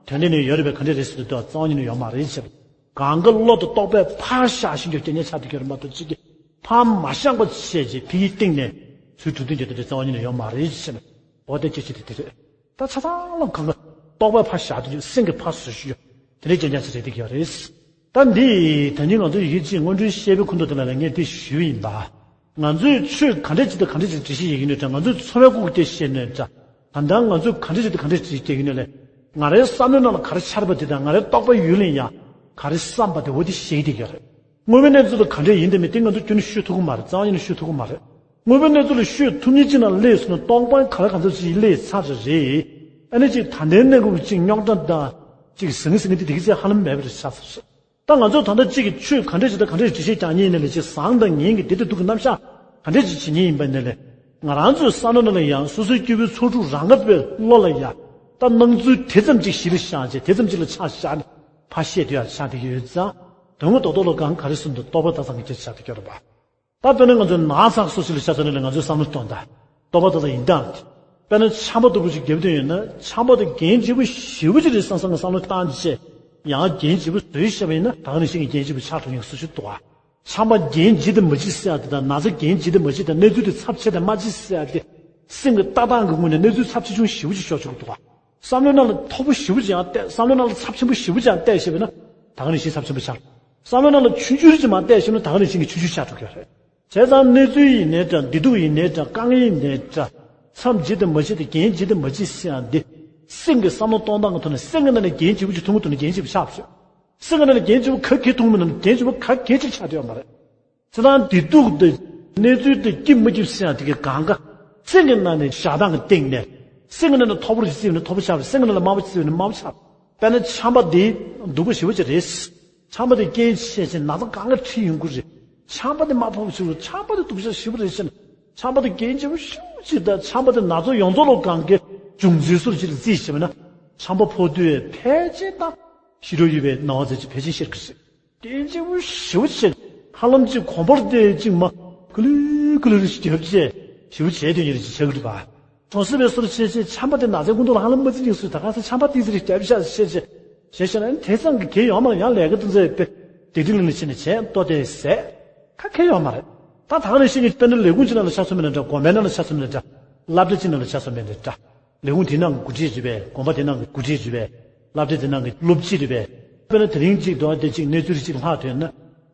དོན་ལྡན་ནས་ཡོད་རེད་པས་ག་འདྲ་རེད་ཟེར་དུས་རྩ་བ་ཉིད་ནས་ཡོད་མ་རེད་ཟེར། གང་ག་བློ་དང་རྟོག་པས་ཕར་བཞག་བཞིན་གྱི་སྐྱེ་གནས་ཆགས་བསྡད་ཀྱི་རེད་མ་གཏོགས་གཅིག་གིས་ཕར་མ་བཞག་པ་བྱས་རྗེས་ཕ་གིའི་སྟེང་ནས་ཚུར་གྲུབ་དོན་གྱི་དོན་དེ་རྩ་བ་ཉིད་ནས་ཡོད་མ་རེད་ཟེར་ནས་འོ་དེ་སྐད་ཆ་དེ་དེ་རེད། ད་ཆ་ཚང་ལ་གང་ག་རྟོག་པས་ཕར་བཞག་དུས་སེམས་ཀྱིས་ཕར་བཟོ་ཞུ་རྒྱུ་དེ་འདྲའི་རྐྱང་རྐྱང་ཞིག་རེད་བསྡད་ཀྱི་ཡོད་རེད། ད་འདི་ད་ནི་ང་ཚོ་ཡིད་ཆེས་སྔོན་འགྲོའི་བཤད་པའི་ཁུངས་ཐུག་དེ་ལ་ལ་ངས་འདི་ཞུས་ཡིན་པ། ང་ཚོས་ཆོས་ག་འདྲ་ཅིག་དང་ག་འདྲ་ཅིག་འགྲེལ་བཤད་ཡིན་ནོ་འདྲ། ང་ཚོས་འཚོ་བའི་སྐོར་གྱི་བཤད་ནོ་འདྲ། ད་ལྟ་ང་ཚོས་ག་འདྲ་ཅིག་དང་ག་འདྲ་ཅིག་བཤད་ཡིན་ནོ་ལས། ང་རའི་བསམ་བློའི་ནང་ལ་ག་རེ་འཆར་བ་དེ་དང་ང་རའི་རྟོག་པ་ཡུལ་ལ་ཡང་ག་རེ་བསམ་པ་དེ་འོ་དེ་བཤད་ཀྱི་ཡོད་རེད། དངོས་པོའི་གནས་ཚུལ་ལ་ག་འདྲ་ཡིན་དང་མིན་དེ་ང་ཚོས་ཁྱོན་ནས་ཤོད་ཐུབ་ཀྱི་མ་རེད། རྩ་བ་ཉིད་ནས་ཤོད་ཐུབ་ཀྱི་མ་རེད། དངོས་པོའི་གནས་ཚུལ་ལ་ཤོད་ཐུབ་མཁན་ཅིག་ནང་སླེབས་སོང་ན་སྟོང་པ་ག་རེ་ག་ཚོད་ཅིག་སླེབས་ཚར་རེད། ཨ་ནི་ཅིག་ད་ལྟའི་གནས་སྐབས་ཅིག་རྙོག་དྲ་དང་ཅིག་ཟང་ངེ་ཟིང་ངེ་དེ་དེ་གི་ཚད་ཧ་ལམ་མེད་པ་རེད་ཆགས་ཚར་རེད། ད་ང་ཚོས་ད་ལྟ་གཅིག་གི་ཆོས་ག་འདྲ་ཞིག་དང་ག་འདྲ་ཞིག་འགྲེལ་བཤད་རྒྱག་མཁན་ཡིན་ནའི་ལས་ཅིག་བཟང་དང་ངན་གྱི་བདེ་དང་སྡུག་གི་རྣམ་གཞག་ག་འདྲ་ཞིག་བྱེད་མཁན་ཡིན་པ་ཡིན་ནའི་ལས། ང་རང་ཚོའི་བསམ་བློ་ནང་ལ་ཡང་སོ་སོའི་སྐྱེས་བུའི་ཚོགས་དྲུག་རང་ག་པའི་བློ་ལ་ཡང་ད་སྣང་ཚུལ་དེ་ཙམ་ཅིག་གཞི་ལ་བཞག་བྱས་དེ་ཙམ་ཅིག་ལ་ཆ་བཞག་ནས་ཕར་བཤད་དུ་ཡང་ཆགས་བསྡད་ཀྱི་ཡོད་ཙང་། དོན་ངོ་རྡོག་རྡོག་ལ་གང་ག་རེ་གསུངས་འདུག་རྟོག་པ་ལྟ་ཚང་གི་སྐད་ཆ་ཆགས་བསྡད་ཀྱི་ཡོད་རེད་པ། ད་དཔེར་ན་ང་ཚོ་ནགས་ཚལ་སོགས་ཤིག་ལ་ཆ་མཚོན་ནས་ང་ཚོའི་བསམ་བློ་གཏོང་དང་། རྟོག་པ་དེ་ལ་ཡིན་སྟངས་དེ། དཔེར་ན་ཆམ་པ་ལྟ་བུ་ཞིག་བརྒྱབ་དུས་ཡོད་ན་ཆམ་པ་དེ་གྱེན་ལྗིད་པོ་ཞེ་པོ་ཅིག་རེད་བསམ་བསམ་ང་བསམ་བློ་བཏང་བྱས། ཡང་གྱེན་ལྗིད་པོ་བཟོས་བཞག་པ་ཡིན་ན་ད་ག་ནང་བཞིན་གྱི་གྱེན་ལྗིད་པོ་ཆགས་འགྲོ་མཁན་སུ་ཞིག་འདུག་ག་ཆམ་པ་གྱེན་ལྗིད་དེ་མ་ལྗིད་ཟེར་ཡ་དེ་དང་ན་ཚ་གྱེན་ལྗིད་དེ་མ་ལྗིད་དང་གནས་ཚུལ་དེ་ཚབས་ཆེ་དང་མ་ལྗིད་ཟེར་ཡ་དེ། སེམས་ཀྱི་ལྟ་སྟངས་ཀྱི་ངོས་ནས་གནས་ཚུལ་ཚབས་ཆེ་ཆུང་ཞེ་པོ་ཅིག་ཤོར་ཆོག་གི་འདུག་ག་བསམ་བློའི་ནང་ལ་མཐོ་པོ་ཞེ་པོ་ཅིག་ཡང་བལྟས། བསམ་བློའི་ནང་ལ་ཚབས་ཆེན་པོ་ཞེ་པོ་ཅིག་ཡང་བལྟས་བཞག་པ་ཡིན་ན་ད་ག་ནང་བཞིན་ཚབས་ཆེན་པོ་ཆགས། བསམ་བློའི་ནང་ལ་ཆུང་ཆུང་ཅིག་མར་བལྟས་བཞག་ན་ད་ག་ནང་བཞིན་གྱི་ཆུང་ཆུང་ཆགས་འགྲོ་གི་རེད། བྱས་ཙང་གནས་ཚུལ་ཡིན་ནའི་འདྲ། བདེ་སྡུག་ཡིན་ནའི་འདྲ། དཀའ་ངལ་ཡིན་ནའི་འདྲ། མཚམས་ལྗིད་དང་མ་ལྗིད་དང་གྱེན་ལྗིད་དང་མ་ལྗིད་ཟེར་ཡ་འདི། སེམས་ཀྱི་བསམ་བློ་གཏོང་སྟངས་ཀྱི་ཐོག་ནས་སེམས་ཀྱི་ནང་ནས་གྱེན་ལྗིད་པོ་ཅིག་མཐོང་གི་འདུག་ན་གྱེན་ལྗིད་པོ་ཆགས་པ་རེད། སེམས་ཀྱི་ནང་ནས་གྱེན་ལྗིད་པོ་ག་གེ་མཐོང་མིན་ནམ་གྱེན་ལྗིད་པོ་ག་གེ་ཅིག་ཆགས་བསྡད་ཡོད་མ་རེད། བྱས་ཙང་བདེ་སྡུག་དང་གནས་ཚུལ་དེ་སྐྱིད་མ་སྐྱིད་ཟེར་ཡ་དེ་གའི་གང་ག་སེམས་ཀྱི་ནང་ནས་བཞག་སྟངས་ཀྱི་སྟེང་ནས། སེམས་ཀྱི་ནང་ནས་མཐོ་པོ་ཅིག་བརྩིས་ན་མཐོ་པོ་ཆགས་པ་རེད། སེམས་ཀྱི་ནང་ནས་དམའ་པོ་ཅིག་བརྩིས་ན་དམའ་པོ་ཆགས་པ་རེད། དཔེར་ན་ཆམ་པ་འདི་སྡུག་པོ་ཞེ་པོ་ཅིག་རེད། ཆམ་པ་དེ་རྐྱེན་བྱས་བྱས་ན་ཚ་གང་ག་ཁྲིད་ཡོང་གི་རེད། ཆམ་པ་དེ་མ་ཕོག་ཕྱིར་ཆམ་པ་དེ་སྡུག་ཤོས་ཞེ་པོ་རེད་ཟེར་ན། ཆམ་པ་དེ་གྱེན་ལྗིད་པོ་ཞེ་པོ་ཅིག་དང་ཆམ་པ་དེ་ན་ཚ་ཡོངས་རྫོགས་ལ་གང་གའི་འབྱུང་རྩའི་སོར་ཅིག་ལ་བརྩིས་བྱས་པ་ན། ཆམ་པ་ཕོག་དུས་ཕལ་ཆེར་དང་ཤི་འགྲོ་ཡོད་པའི་ནང་ཚན་ཅིག་ཕལ་ཆེར་ཤར་གི་རེད། གྱེན་ལྗིད་པོ་ཞེ་པོ་ཅིག་ཧ་ལམ་ཅིག་གོམ་པ་རེ་ཅིག་མར་ཀུ་ལུ་ཀུ་ལུ་རེ་ཞིག་རྒྱབ་བྱས་ཞེ་པོ་བྱས་དེ་ཉིད་རེ་ཞིག་ཆགས་ཀྱི་རེད་པ། གྲོང་གསེབ་པའི་སོར་ཆེ་ཆེ་ཆམ་པ་དེ་ན་ཚའི་ཁོངས་གཏོགས་ལ་ཧ་ལམ་མ་བརྩི་ནས་སུ་ད་ག་ས་ཆམ་པ་ཏིག་ཙི་རེ་རྒྱབ་བཞག་ཤེས་བྱས་བྱས་བྱས་ན་དེ་ཙམ་གྱི་གལ་ཡོད་མ་རེད། ཡང་ལས་ཀ་དེ་ཚོའི་དཔེ་དེ་དེ་ལ་ནི་ཕྱིན་ནས་བྱས་ལྟོ་དེ་ཟས་ཁ་གལ་ཡོད་མ་རེད། ད་ད་ག་ནང་བཞིན་གྱི་དཔེར་ན་ལས་ཁུངས་ཅིག་ནང་ལ་ཆ་མཚོན་པ་ཡིན་ན་འདྲ། དགོན་པའི་ནང་ལ་ཆ་མཚོན་པ་ཡིན་ན་འདྲ། སློབ་གྲྭ་ཅིག་ནང་ལ་ཆ་མཚོན་པ་ཡིན་ན་འདྲ། ལས་ཁུངས་དེ་ནང་གི་འགོ་ཁྲིད་རེད་པས། དགོན་པ་དེ་ནང་གི་འགོ་ཁྲིད་རེད་པས། སློབ་གྲྭ་དེ་ནང་གི་སློབ་སྤྱི་རེད་པས། དཔེར་ན་དེ་རིང་གཅིག་དོ་དེ་གཅིག་གནས་ཚུལ་རེ་གཅིག་ལྷག་ཐོན་ན།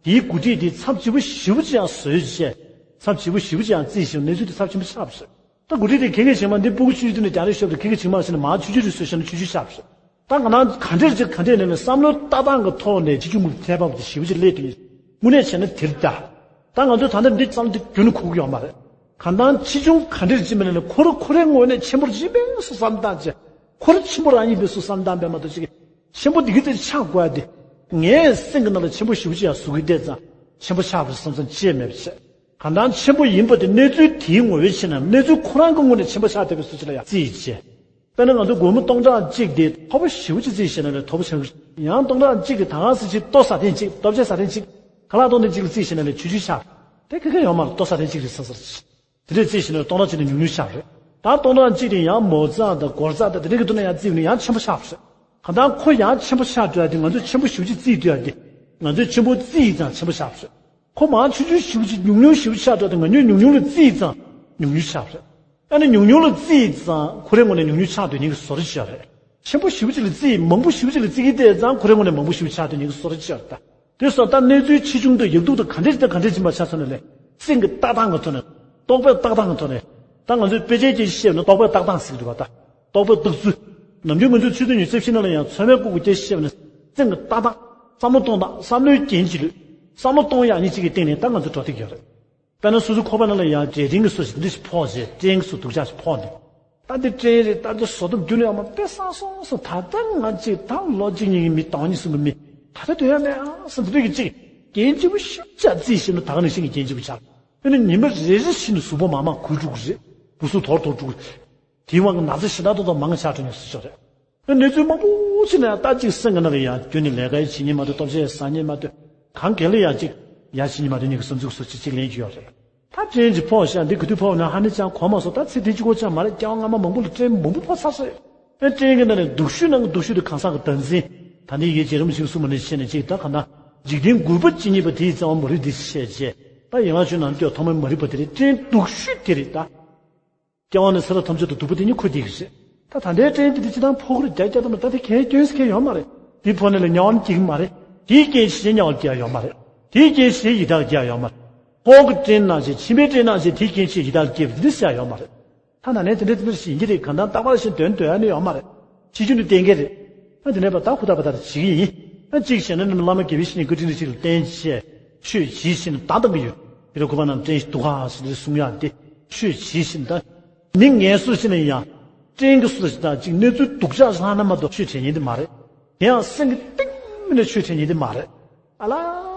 དེའི་འགོ་ཁྲིད་དེ་ཚབས་ཆེ་པོ་ཞེ་པོ་ཅིག་ཡང་བཟོས་བྱས། ཚབས་ཆེ་པོ་ཞེ་པོ་ཅིག་ཡང་བརྩིས་ཤིང་གནས་ཚུལ་དེ་ཚབས་ཆེན་པོ་ཆགས་པ་རེད། ད་འགོ་ཁྲིད་དེ་ཁེ་ཁེ་བྱེད་མ་འདི་སྤུ་གུ་ཆུང་ཆུང་དེ་ནས་རྒྱག་རེས་ཤོར་དུས་ཁེ་ཁེ་བྱེད་མ་ཟེར་ནས་མར་ཆུང་ཆུང་རེ་བཟོས་བྱས་ན་ཆུང་ཆུང་ཆགས་པ་རེད། ད་ང་རང་ག་འདྲས་ཅིག་ག་འདྲས་ནས་ནས་བསམ་བློ་ལྟ་སྟངས་ཀྱི་ཐོག་ནས་ཆེ་ཆུང་གི་ཁྱད་པར་དེ་ཞེ་པོ་ཅིག་སླེབས་དུས། དངོས་གནས་བྱས་ན་དེ་རེད་ད། ད་ང་ཚོས་ད་ལྟ་འདི་བསམ་བློ་དེ་རྒྱུན་ནས་འཁོར་གྱི་ཡོད་མ་རེད། གང་ལྟར་ཆེ་ཆུང་ག་འདྲས་ཅིག་མིན་ན་ནས་ཁོ་རང་ཁོ་རའི་ངོས་ནས་ཆེན་པོ་ཡིན་པས་སུ་བསམ་བཏང་བྱས། ཁོ་རང་ཆེན་པོ་རང་ཡིན་པས་སུ་བསམ་བཏང་བས་མ་གཏོགས་ཅིག་ཆེན་པོ་འདི་གི་དེ་ཆགས་དགོས་ཡ་དེ། ངའི་སེམས་ཀྱི་ནང་ལ་ཆེན་པོ་ཞེ་པོ་ཅིག་ཡང་བཟོ་གི་བསྡད་ཙང་ཆེན་པོ་ཆགས་པ་རེད་བསམ་བསམ་ཅི་ཡང་མེད་པ་བྱས། གང་ལྟར་ཆེན་པོ་ཡིན་པ་དེ་གནས་ཚུལ་དེའི་ངོ་བོའི་ཕྱིར་ན་གནས་ཚུལ་ཁོ་རང་གི་ངོས་ནས་ཆེན་པོ་ཆགས་བསྡད་པའི་སུ་ཅིག་ལ་ཡང་རྩིས་བྱས། དཔེར་ན་ང་ཚོ་སྒོར་མོ་སྟོང་ཕྲག་གཅིག་དེ་མཐོ་པོ་ཞེ་པོ་ཅིག་རྩིས་བྱས་ན་ལས་མཐོ་པོ་ཆགས་ཀྱི་རེད། ཡང་སྟོང་ཕྲག་གཅིག་གི་ད་ག་ཟེ་ཅིག་ལྟོ་ཟ་ཐེངས་གཅིག་ལྟོ་ཆས་ཟ་ཐེངས་གཅིག་ཁ་ལག་སྟོང་ཐེངས་གཅིག་ལ་རྩིས་བྱས་ན་ལས་ཆུང་ཆུང་ཆགས། དེ་ག་ག་ཡོད་མ་རེད། ལྟོ་ཟ་ཐེངས་གཅིག་རེད་ཟེར་ཟེར། དེ་འདྲས་རྩིས་བྱས་ན་ལྟོ་ཕྲག་གཅིག་ནས་ཉུང་ཉུང་ཆགས་རེད། ད་ལྟོ་ཕྲག་གཅིག་དེ་ཡང་མོ་རྩ་དང་སྒོར་རྩ་དང་དེ་འདྲས་ཀྱི་ཐོག་ནས་ཡང་རྩིས་བྱས་ན་ཡང་ཆེན་པོ་ཆགས་རེད། གང་ལྟར་ཁོ་ཡང་ཆེན་པོ་ཆགས་འགྲོ་ཡ་དེ་ང་ཚོས་ཆེན་པོ་ཞེ་པོ་ཅིག་རྩིས་འདོད་ཡ་དེ། ང་ཚོས་ཆེན་པོ་རྩིས་ཙང་ཆེན་པོ་ཆགས་རེད། ཁོ་མར་ཆུང་ཆུང་ཞེ་པོ་ཅིག་ཉུང་ཉུང་ཞེ་པོ་ཆགས་འགྲོ་དེ་ང་ཚོས་ཉུང་ཉུང་ལ་རྩིས་ཙང་ཉུང་ཉུང་ཆགས་རེད། ཨ་ནི་ཉུང་ཉུང་ལ་རྩིས་ཙང་ཁོ་རའི་ངོས་ནས་ཉུང་ཉུང་ཆགས་འདོད་མཁན་གྱི་བཟོ་འདྲ་ཅིག་རེད། ཆེན་པོ་ཞེ་པོ་ཅིག་ལ་རྩིས་མང་པོ་ཞེ་པོ་ཅིག་ལ་རྩིས་ཀྱི་བལྟས་ཙང་ཁོ་རའི་ངོས་ནས་མང་པོ་ཞེ་པོ་ཆགས་འདོད་མཁན་གྱི་བཟོ་འདྲ་ཅིག་རེད་ད། དེ་སོང་ཙང་གནས་ཚུལ་ཆེ་ཆུང་དང་ཡག་སྡུག་དང་ག་འདྲས་ཅིག་དང་ག་འདྲས་ཅིག་མ་ཆ་ཚང་ནས་ལས་སེམས་ཀྱི་ལྟ་སྟངས་ཀྱི་ཐོག་ནས་རྟོག་པའི་ལྟ་སྟངས་ཀྱི་ཐོག་ནས་ད་ང་ཚོས་དཔེ་ཆའི་སྐད་ཆ་བཤད་ན་རྟོག་པའི་ལྟ་སྟངས་ཟེར་གྱི་འདུག་བ་ད། རྟོག་པའི་རྟོག་ཚུལ། ནམ་རྒྱུན་ང་ཚོས་ཆོས་དུས་ཉི་ཤུ་རྩ་བཞི་ནང་ལ་ཡང་ཚད་མའི་སྐོར་གྱི་སྐད་ཆ་བཤད་པ་ནི་སེམས་ཀྱི་ལྟ་སྟངས། བསམ་བློ་གཏོང་སྟངས། བསམ་བློའི་རྐྱེན་གྱིས་ལུས། བསམ་བློ་གཏོང་ཡག་གཉིས་གཅིག་གི་སྟེང་ནས་ད་ང་ཚོ་འགྲོ་བསྡད་ཀྱི་ཡོད་རེད། དཔེར་ན་སོ་སོའི་ཁོག་པ་ནང་ལ་ཡང་འབྲས་སྐྲན་གྱི་སོ་ཞིག་འདི་འདྲ་ཞིག་ཕོག་རྗེས་སྐྲན་གྱི་སོ་སྡུག་ཅག་ཞིག་ཕོག་འདུག་ད་འདི་སྐྲན་རེད། ད་འདི་བཟོ་ཐབས་རྒྱུན་ནས་ཡོད་མ་དཔེ་བསགས་སོང་སོང་། ད་ལྟ་ང་གཅིག་ད་ལོ་གཅིག་གཉིས་ཀྱི་མི་ཟླ་བ་གཉིས་གསུམ་གྱི་མི་ད་ལྟ་སྡོད་ཡ་མེད་ཨ་བསམ་འདི་འདྲ་གི་གཅིག་གྱེན་ལྗིད་པོ་ཞེ་པོ་ཅིག་རྩིས་བྱས་ན་ད་ག་ནང་བཞིན་གྱི་གྱེན་ལྗིད་པོ་ཆགས། དཔེར་ན་ཉི་མ་རེ་རེ་བཞིན་དུ་གཟུགས་པོ་མང་མང་འཁོལ་འགྲོ་གི་རེད། སྦུ་སུབ་དོར་དོར་འགྲོ་གི་རེད། དེའི་དབང་གིས་ན་ཚ་ཞེ་དྲག་ཏོག་ཙམ་མང་ཆགས་འགྲོ་མཁན་སུ་ཞིག་རེད། གནས་ཚུལ་མང་པོ་ཅིག་ནས་ལྟ་ཅིག་སེམས་ཀྱི་ནང་ལ་ཡང་རྒྱུན་ནས་ལས་ཀ་བྱེད་མཁན་མ་གཏོགས་ལྟོ་ཆས་ཟ་མཁན་མ་གཏོགས་གང་ག་ལ་ཡང་ཅིག་ཡ་བྱེད་མཁན་མ་གཏོགས་ཉིད་ཀྱི་བསམ་ཚུལ་སོ་ཅིག་ཅིག་ལེན་གྱི་ཡོད་རེད། ད་སྐྲན་ཅིག་ཕོག་ཤག་འདི་ག་དུས་ཕོག་ན་ཧ་ནི་ཅང་གོ་མ་སོང་། ད་ཚེ་འདི་གཅིག་པོ་ཅང་མ་རེད། སྐྱེ་བ་སྔ་མ་མང་པོ་ལ་སྐྲན་མང་པོ་ཕོག་ཚར་སོང་། ཨེ་སྐྲན་གྱི་ནང་ནས་སྡུག་ཤོས་ནང་གི་སྡུག་ཤོས་དེ་གང་ཟག་གི་བདག་འཛིན། ད་ནི་ཡི་རྒྱལ་རིན་པོ་ཆེས་གསུངས་པ་ནང་བཞིན་ཅིག་ད་ག་ན་འཇིག་རྟེན་རྒུད་པ་ཇི་སྙེད་པ་དེ་ཡི་རྩ་བ་མ་རིག་འདི་ཞེས་བྱས། ད་ཡན་ལག་བཅུ་ནང་ལྟོས་ཐོག་མའི་མ་རིག་པ་དེ་རེད། སྐྲན་སྡུག་ཤོས་དེ་རེད་ད། སྐྱེ་བ་ནས་ཚེ་རབས་ཐམས་ཅད་དུ་སྡུག་པོ་དེ་ཉིད་འཁུར་བསྡད་ཀྱི་རེད། ད་ད་ལྟའི་སྐྲན་དེ་དེ་སྤྱིར་བཏང་ཕོག་གི་རེད། བརྒྱ་བརྒྱ་ཐམ་པ་ད་དེ་གས་སྐྱོན་ཟེར་མཁན་ཡོད་མ་རེད། དེའི་ཕོག་ནས་ལ་དམྱལ་བ་ནས་སྐྱེ་གི་མ་རེད། དེའི་རྐྱེན་བྱས་དམྱལ་བ་སྐྱེ་ཡ་ཡོད་མ་རེད། དེའི་རྐྱེན་བྱས་ཡི་དྭགས་སྐྱེ་ཡ་ཡོད་མ་རེད། ཕོག་གི་སྐྲན་ནང་བཞིན་མཆིན་པའི་སྐྲན་ནང་བཞིན་དེའི་རྐྱེན་བྱས་ཡི་དྭགས་སྐྱེ་བ་དེ་འདྲ་ཟེར་ཡ་ཡོད་མ་རེད། ད་ན་ནས་དེ་འདྲ་དེ་འདྲ་ཞིག་ཡིན་གྱི་རེད། གང་ལྟར་རྟག་པར་ཞིག་དོན་འདོད་ཡ་ནི་ཡོད་མ་རེད། ཆེ་ཆུང་དེ་བསྟན་གྱི་རེད། ཨ་དེ་ནས་པ་ད་ཧུར་ཐག་པ་ད་བྱེད་ཀྱི་ཡིན། ཨ་གཅིག་བྱས་ན་ནི་བླ་མ་དགེ་བའི་བཤེས་གཉེན་བཀའ་དྲིན་རེ་ཞིག་ལ་བརྟེན་བྱས་ཆོས་བྱེད་བཞིན་བདག་བཏང་གི་ཡོད། དེ་རུ་ཁོ་པ་རྣམས་སྐྲན་ཞིག་འདུག་ག་ཟེར་ནས་གསུང་ཡག་དེ་ཆོས་བྱེད་བཞིན་ད། མི་ངན་སུ་ཞིག་ནས་ཡང་སྐྲན་གྱི་སུ་ཞིག་དང་གཅིག་གནས་ཚུལ་སྡུག་ཅག་ལྷག་ན་མ་གཏོགས་ཆོས་བྱེད་ཉན་དེ་མ་རེད། དེ་ཡང་སེམས་ཀྱི་གཏིང་ནས་ཆོས་བྱེད་ཉན་དེ་མ་རེད། ཨ་ལ་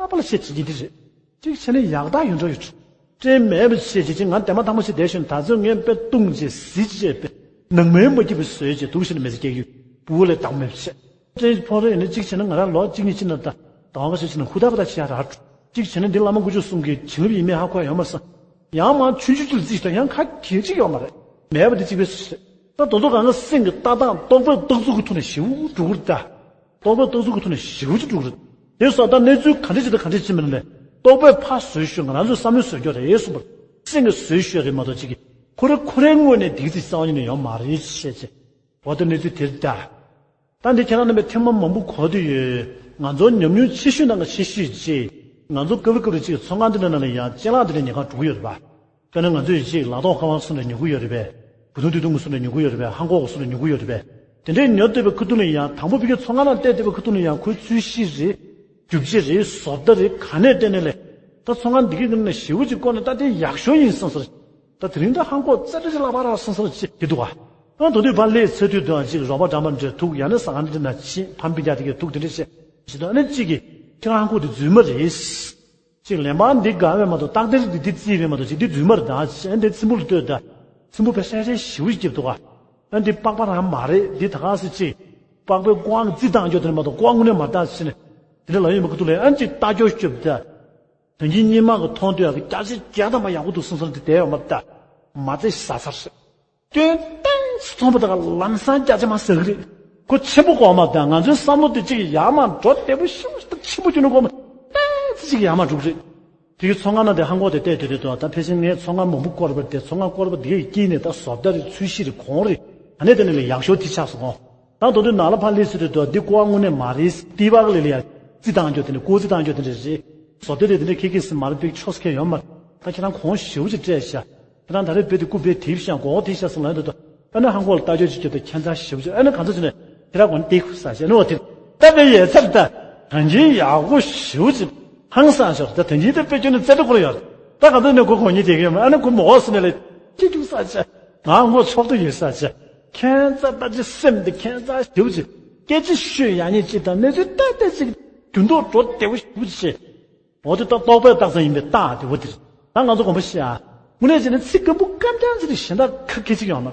པ་ལ་བཤད་བྱེད་ཀྱི་འདི་རེད། གཅིག་བྱས་ན་ཡག་རྟགས་ཡོད་འགྲོ་ཡོད། སྤྲད་མེད་པ་བྱས་བྱེད་ཅིག་ང་དེ་མ་ཐང་མ་ཞིག་བསྡད་ཤོད་ད་ཚོད་ངས་དཔེ་བཏུང་བྱས་གཟི་བྱས་པས་ནང་མའི་མ་སྐྱིད་པའི་བཟོས་བྱས་འདུག་ཤི་ན་མི་ཚེ་སྐྱེལ་ཡོད་བུ་ལས་བདག་མེད་བྱས། སྤྲད་ཕོ་རེ་ཡིན་ན་གཅིག་བྱས་ན་ང་རང་ལོ་གཅིག་གཉིས་ཕྱིན་ན་ད་དང་ག་ཞིག་ཕྱིན་ན་ཧུ་ད་པ་ད་བྱས་ར་འགྲོ། གཅིག་བྱས་ན་འདི་བླ་མ་དཀོན་མཆོག་གསུམ་གྱི་བྱིན་རླབས་ཡིན་མིན་ཧ་གོ་ཡ་ཡོད་མ་རེད་ས། ཡང་མ་ཆུང་ཆུང་ཅིག་ལ་རྩིས་ཤིག་དང་ཡང་ཁ་གྱེས་ཅིག་ཡོད་མ་རེད། མེད་པ་འདི་གཅིག་པའི་ཟེར། ད་དོ་ཚོ་གང་ག་སེང་གི་ལྟ་སྟངས་རྟོག་པའི་རྟགས་ཚུགས་ཀྱི་ཐོག་ནས་ཞེ་པོ་འགྲོ་གི་རེད་ད། རྟོག་པའི་རྟགས་ཚུགས་ཀྱི་ཐོག་ནས་ཞེ་པོ་ཅིག་འགྲོ་གི་རེད། དེ་སོགས་ད་གནས་ཚུལ་ག་འདྲ་ཅིག་དང་ག་འདྲ་ཅིག་མིན་ནས་རྟོག་པས་ཕར་བཟོས་ཤོད་ང་རང་ཚོའི་བསམ་བློས་བཟོས་རྒྱུ་རེད་གསུངས་པར། སེང་གེ་བཟོས་ཤོད་རེད་མ་གཏོགས་ཅིག་གིས་ཁོ་རེ་ཁོ་རེའི་ངོས་ནས་འདི་ག་ཅིག་རྩ་བ་ཉིད་ནས་ཡོད་མ་རེད་ཅེས་བཤད་ཅེས། འོ་ད་གནས་ཚུལ་དེ་རེད་ད། ད་འདི་ཁྱེད་རང་རྣམ་པས་ཐེངས་མ་མང་པོ་གོ་བསྡད་ཡོད། ང་ཚོ་ཉམས་མྱོང་ཆེ་ཤོས་ནང་གི་ཆེ་ཤོས་ཅིག་ང་ཚོ་སྐབས་རེ་སྐབས་རེ་ཅིག་ཚོང་ཁང་འདི་འདྲ་ནང་ལ་ཡང་ཅ་ལག་འདི་འདྲ་ཉོ་གར་འགྲོ་གི་ཡོད་རེད་པ། དཔེར་ན་ང་ཚོས་ཅིག་ལག་ཐོགས་ཁ་པར་སོགས་འདྲ་ཉོ་གི་ཡོད་རེད་པས། བུ་ཐུང་དུས་ཐུང་གི་སོགས་འདྲ་ཉོ་གི་ཡོད་རེད་པས། ཧང་གོག་གི་སོགས་འདྲ་ཉོ་གི་ཡོད་རེད་པས། དེ་འདྲའི་ཉོ་བསྡད་པའི་ཁ་ཐུག་ནས་ཡང་དང་པོ་ཕ་གིའི་ཚོང་ཁང་ནང་བལྟས་བསྡད་པའི་ཁ་ཐུག་ནས་ཡང་ཁོའི་ཚོས་གཞི་རེད། རྒྱུ་ཆ་རེད། བཟོ་ལྟ་རེད། ག་ནས་བལྟས་ནས་ལས། ད་ཚོང་ཁང་འདི་གའི་ནང་ཞེ་པོ་ཅིག་བསྐོར་ནས་ད་དེ་ཡག་ཤོས་ཡིན་བསམ་སོང་། ད་དེ་རིང་ད་ཧང་གོ་ཙེ་ཏྲ་ཅིག་ལག་པ་རག་སོང་ཟེར་ཅིག་དེ་འདུག་ག་ཨ་དོ་དུས་ཕར་སླེབས་ཚེ་དུས་དུའང་ཅིག་རོགས་པ་འདྲ་མ་འདྲ་ཐུག་ཡང་ན་ཟ་ཁང་འདི་ན་ཕྱིན་ཕམ་པི་རྒྱག་དེ་གས་ཐུག་དེ་འདྲ་བྱས་ཞེ་ད་ཨ་ནི་གཅིག་གིས་ཁྱེད་རང་ཧང་གོ་དེ་རྫུན་མ་རེད། གཅིག་ལན་པ་འདི་དགའ་བས་མ་གཏོགས་རྟགས་དེ་རིགས་འདི་རྩིས་པས་མ་གཏོགས་ཅིག་འདི་རྫུན་མ་རེད་ད་ཅེས་ཨ་འདི་ཚིམ་བུ་ལ་ལྟོས་ད། ཚིམ་བུ་པས་ཧྲལ་ཧྲལ་ཞེ་པོ་ཞིག་བརྒྱབ་འདུག་ག་ཨ་འདི་པགས་པ་རང་མ་རེད་འདི་ད་ག་སེ་ཅིག་པགས་པའི་ཀོ་ཨང་རྩི་བཏང་རྒྱུ་དེ་མ་གཏོགས་ཀོ་ཨང་དངོས་གནས་མ་བཏང་ཕྱིན་ནས་དེ་འདྲ་ལ་ཡོད་མ་གི་འདུག་ལས་ཨ་ཅིག་ལྟ་རྒྱུ་ཞིག་བརྒྱབ་ད། དོན་གྱི་སྙན་མ་གི་མཐོང་དུས་ཨ་གི་བརྒྱ་ཆ་བརྒྱ་དང་མ་ཡག་པོ་འདུག་སོང་སོང་དེ་དེ་ཡོད་མ་ད། མ་ཚད་ཟ་ཚར་ཟེར། སྐྱོན་ཏན་ཙི་མཐོང་པ་དང་ལམ་སང་བརྒྱ་ཆ་མ་ཟ་གི་རེད། ཁོ་ཆེན་པོ་གོ་མ་ད་ང་ཚོའི་བསམ་བློ་དེ་གཅིག་ཡར་མར་འགྲོ་བདེ་པོ་ཤུགས་ཆེན་པོ་གྱོན་ནས་གོ་མ་ཏན་ཙི་གཅིག་ཡར་མར་འགྲོ་གི་རེད། དེ་གི་ཚོང་ཁང་ནང་དེ་ཧང་གོ་དེ་བལྟས་དེ་རེད་དོ་ད་ཕལ་ཆེར་ངས་ཚོང་ཁང་མང་པོ་བསྐོར་བ་དེ་ཚོང་ཁང་བསྐོར་བ་དེ་གི་དཀྱིལ་ནས་ད་བཟོ་ལྟ་རེད་ཚོས་གཞི་རེད་གོང་རེད་ཨ་ནེ་དེ་ནས་ལས་ཡག་ཤོས་དེ་ཆགས་སོང་གོ་ད་དོ་དུས་ནང་ལ་ཕར་སླེབས་ཚུལ་དུ་འདི་ཀོ་བ་དངོས་གནས་མ་རེད། ཏི་བག་ལི་ལི་ཡ་རྩི་བཏང་རྒྱུ་དེ་འདྲ་ཀོ་རྩི་བཏང་རྒྱུ་དེ་འདྲ་རེད། བཟོ་ལྟ་དེ་དེ་འདྲ་ཁེ་ཁེ་སི་མ་རེད་པིག་ཆོས་ཁེ་ཡོད་མ་རེད། ད་ཁྱེད་རང་གོང་ཞེ་པོ་ཅིག་སྤྲད་ཤག་ཁྱེད་རང་ད་རེས་བེད་དེ་སྐུ་བེད་དེབ་ཤག་གོ་དེ་ཤག་སི་ལ་འདི་དོ་ཨ་ནི་ཧང་གོ་ལ་ལྟ་རྒྱུ་ཅིག་རྒྱབ་དུ་ཁྱད་མཚར་ཞེ་པོ་ཅིག་ཨ་ནི་གང་ཚ་ཅིག་ནས་ཁྱེད་རང་གོ་ནི་ཏིག་ས་ཞེ་ནི་འོ་དེ་ད་བེད་ཡས་ཚར་ད་གང་ཅི་ཡག་པོ་ཞེ་པོ་ཅིག་ཧང་སང་ཤོར་ད་དོན་གྱི་དེ་དཔེ་སྐྱོན་ནི་རྩེ་འགྲོ་ཁོ་ལ་ཡོད་རེད། ད་གང་ཚ་ནས་གོ་གོ་ཉིད་དེ་གི་ཡོད་མ་ཨ་ནི་གོ་མོ་འོ་སི་ནས་ལས་ཁྱི་ཁྱུག་ས་ཅིག་ང་ངོ་ཚོགས་འདུ་ཡོད་ས་ཆེ། ཁྱད་མཚར་ལྟ་ཅི་སེམས་འདི་ཁྱད་མཚར་ཞེ་པོ་ཅིག་སྐད་ཅིག་ཤོད་ཡག་ཉེས་ཅིག་དང་གནས་ཚུལ་ཏག་ཏག་ཅིག་རྒྱུན་ཐོག་འགྲོ་བདེ་བོ་ཞེ་པོ་ཅིག་འོ་དེ་ད་རྟོག་པས་བཏགས་ས་ཡིན་པའི་རྟགས་དེ་འོ་དེ་རེད། ད་ང་ཚོ་དགོངས་པ་བཞེས་ཨ། དངོས་གནས་བྱས་ན་ཚིག་སྐམ་པོ་སྐམ་རྐྱང་ཅིག་དེ་གཞན་དག་ཁ་སྐད་ཅིག་ཡོང་ན།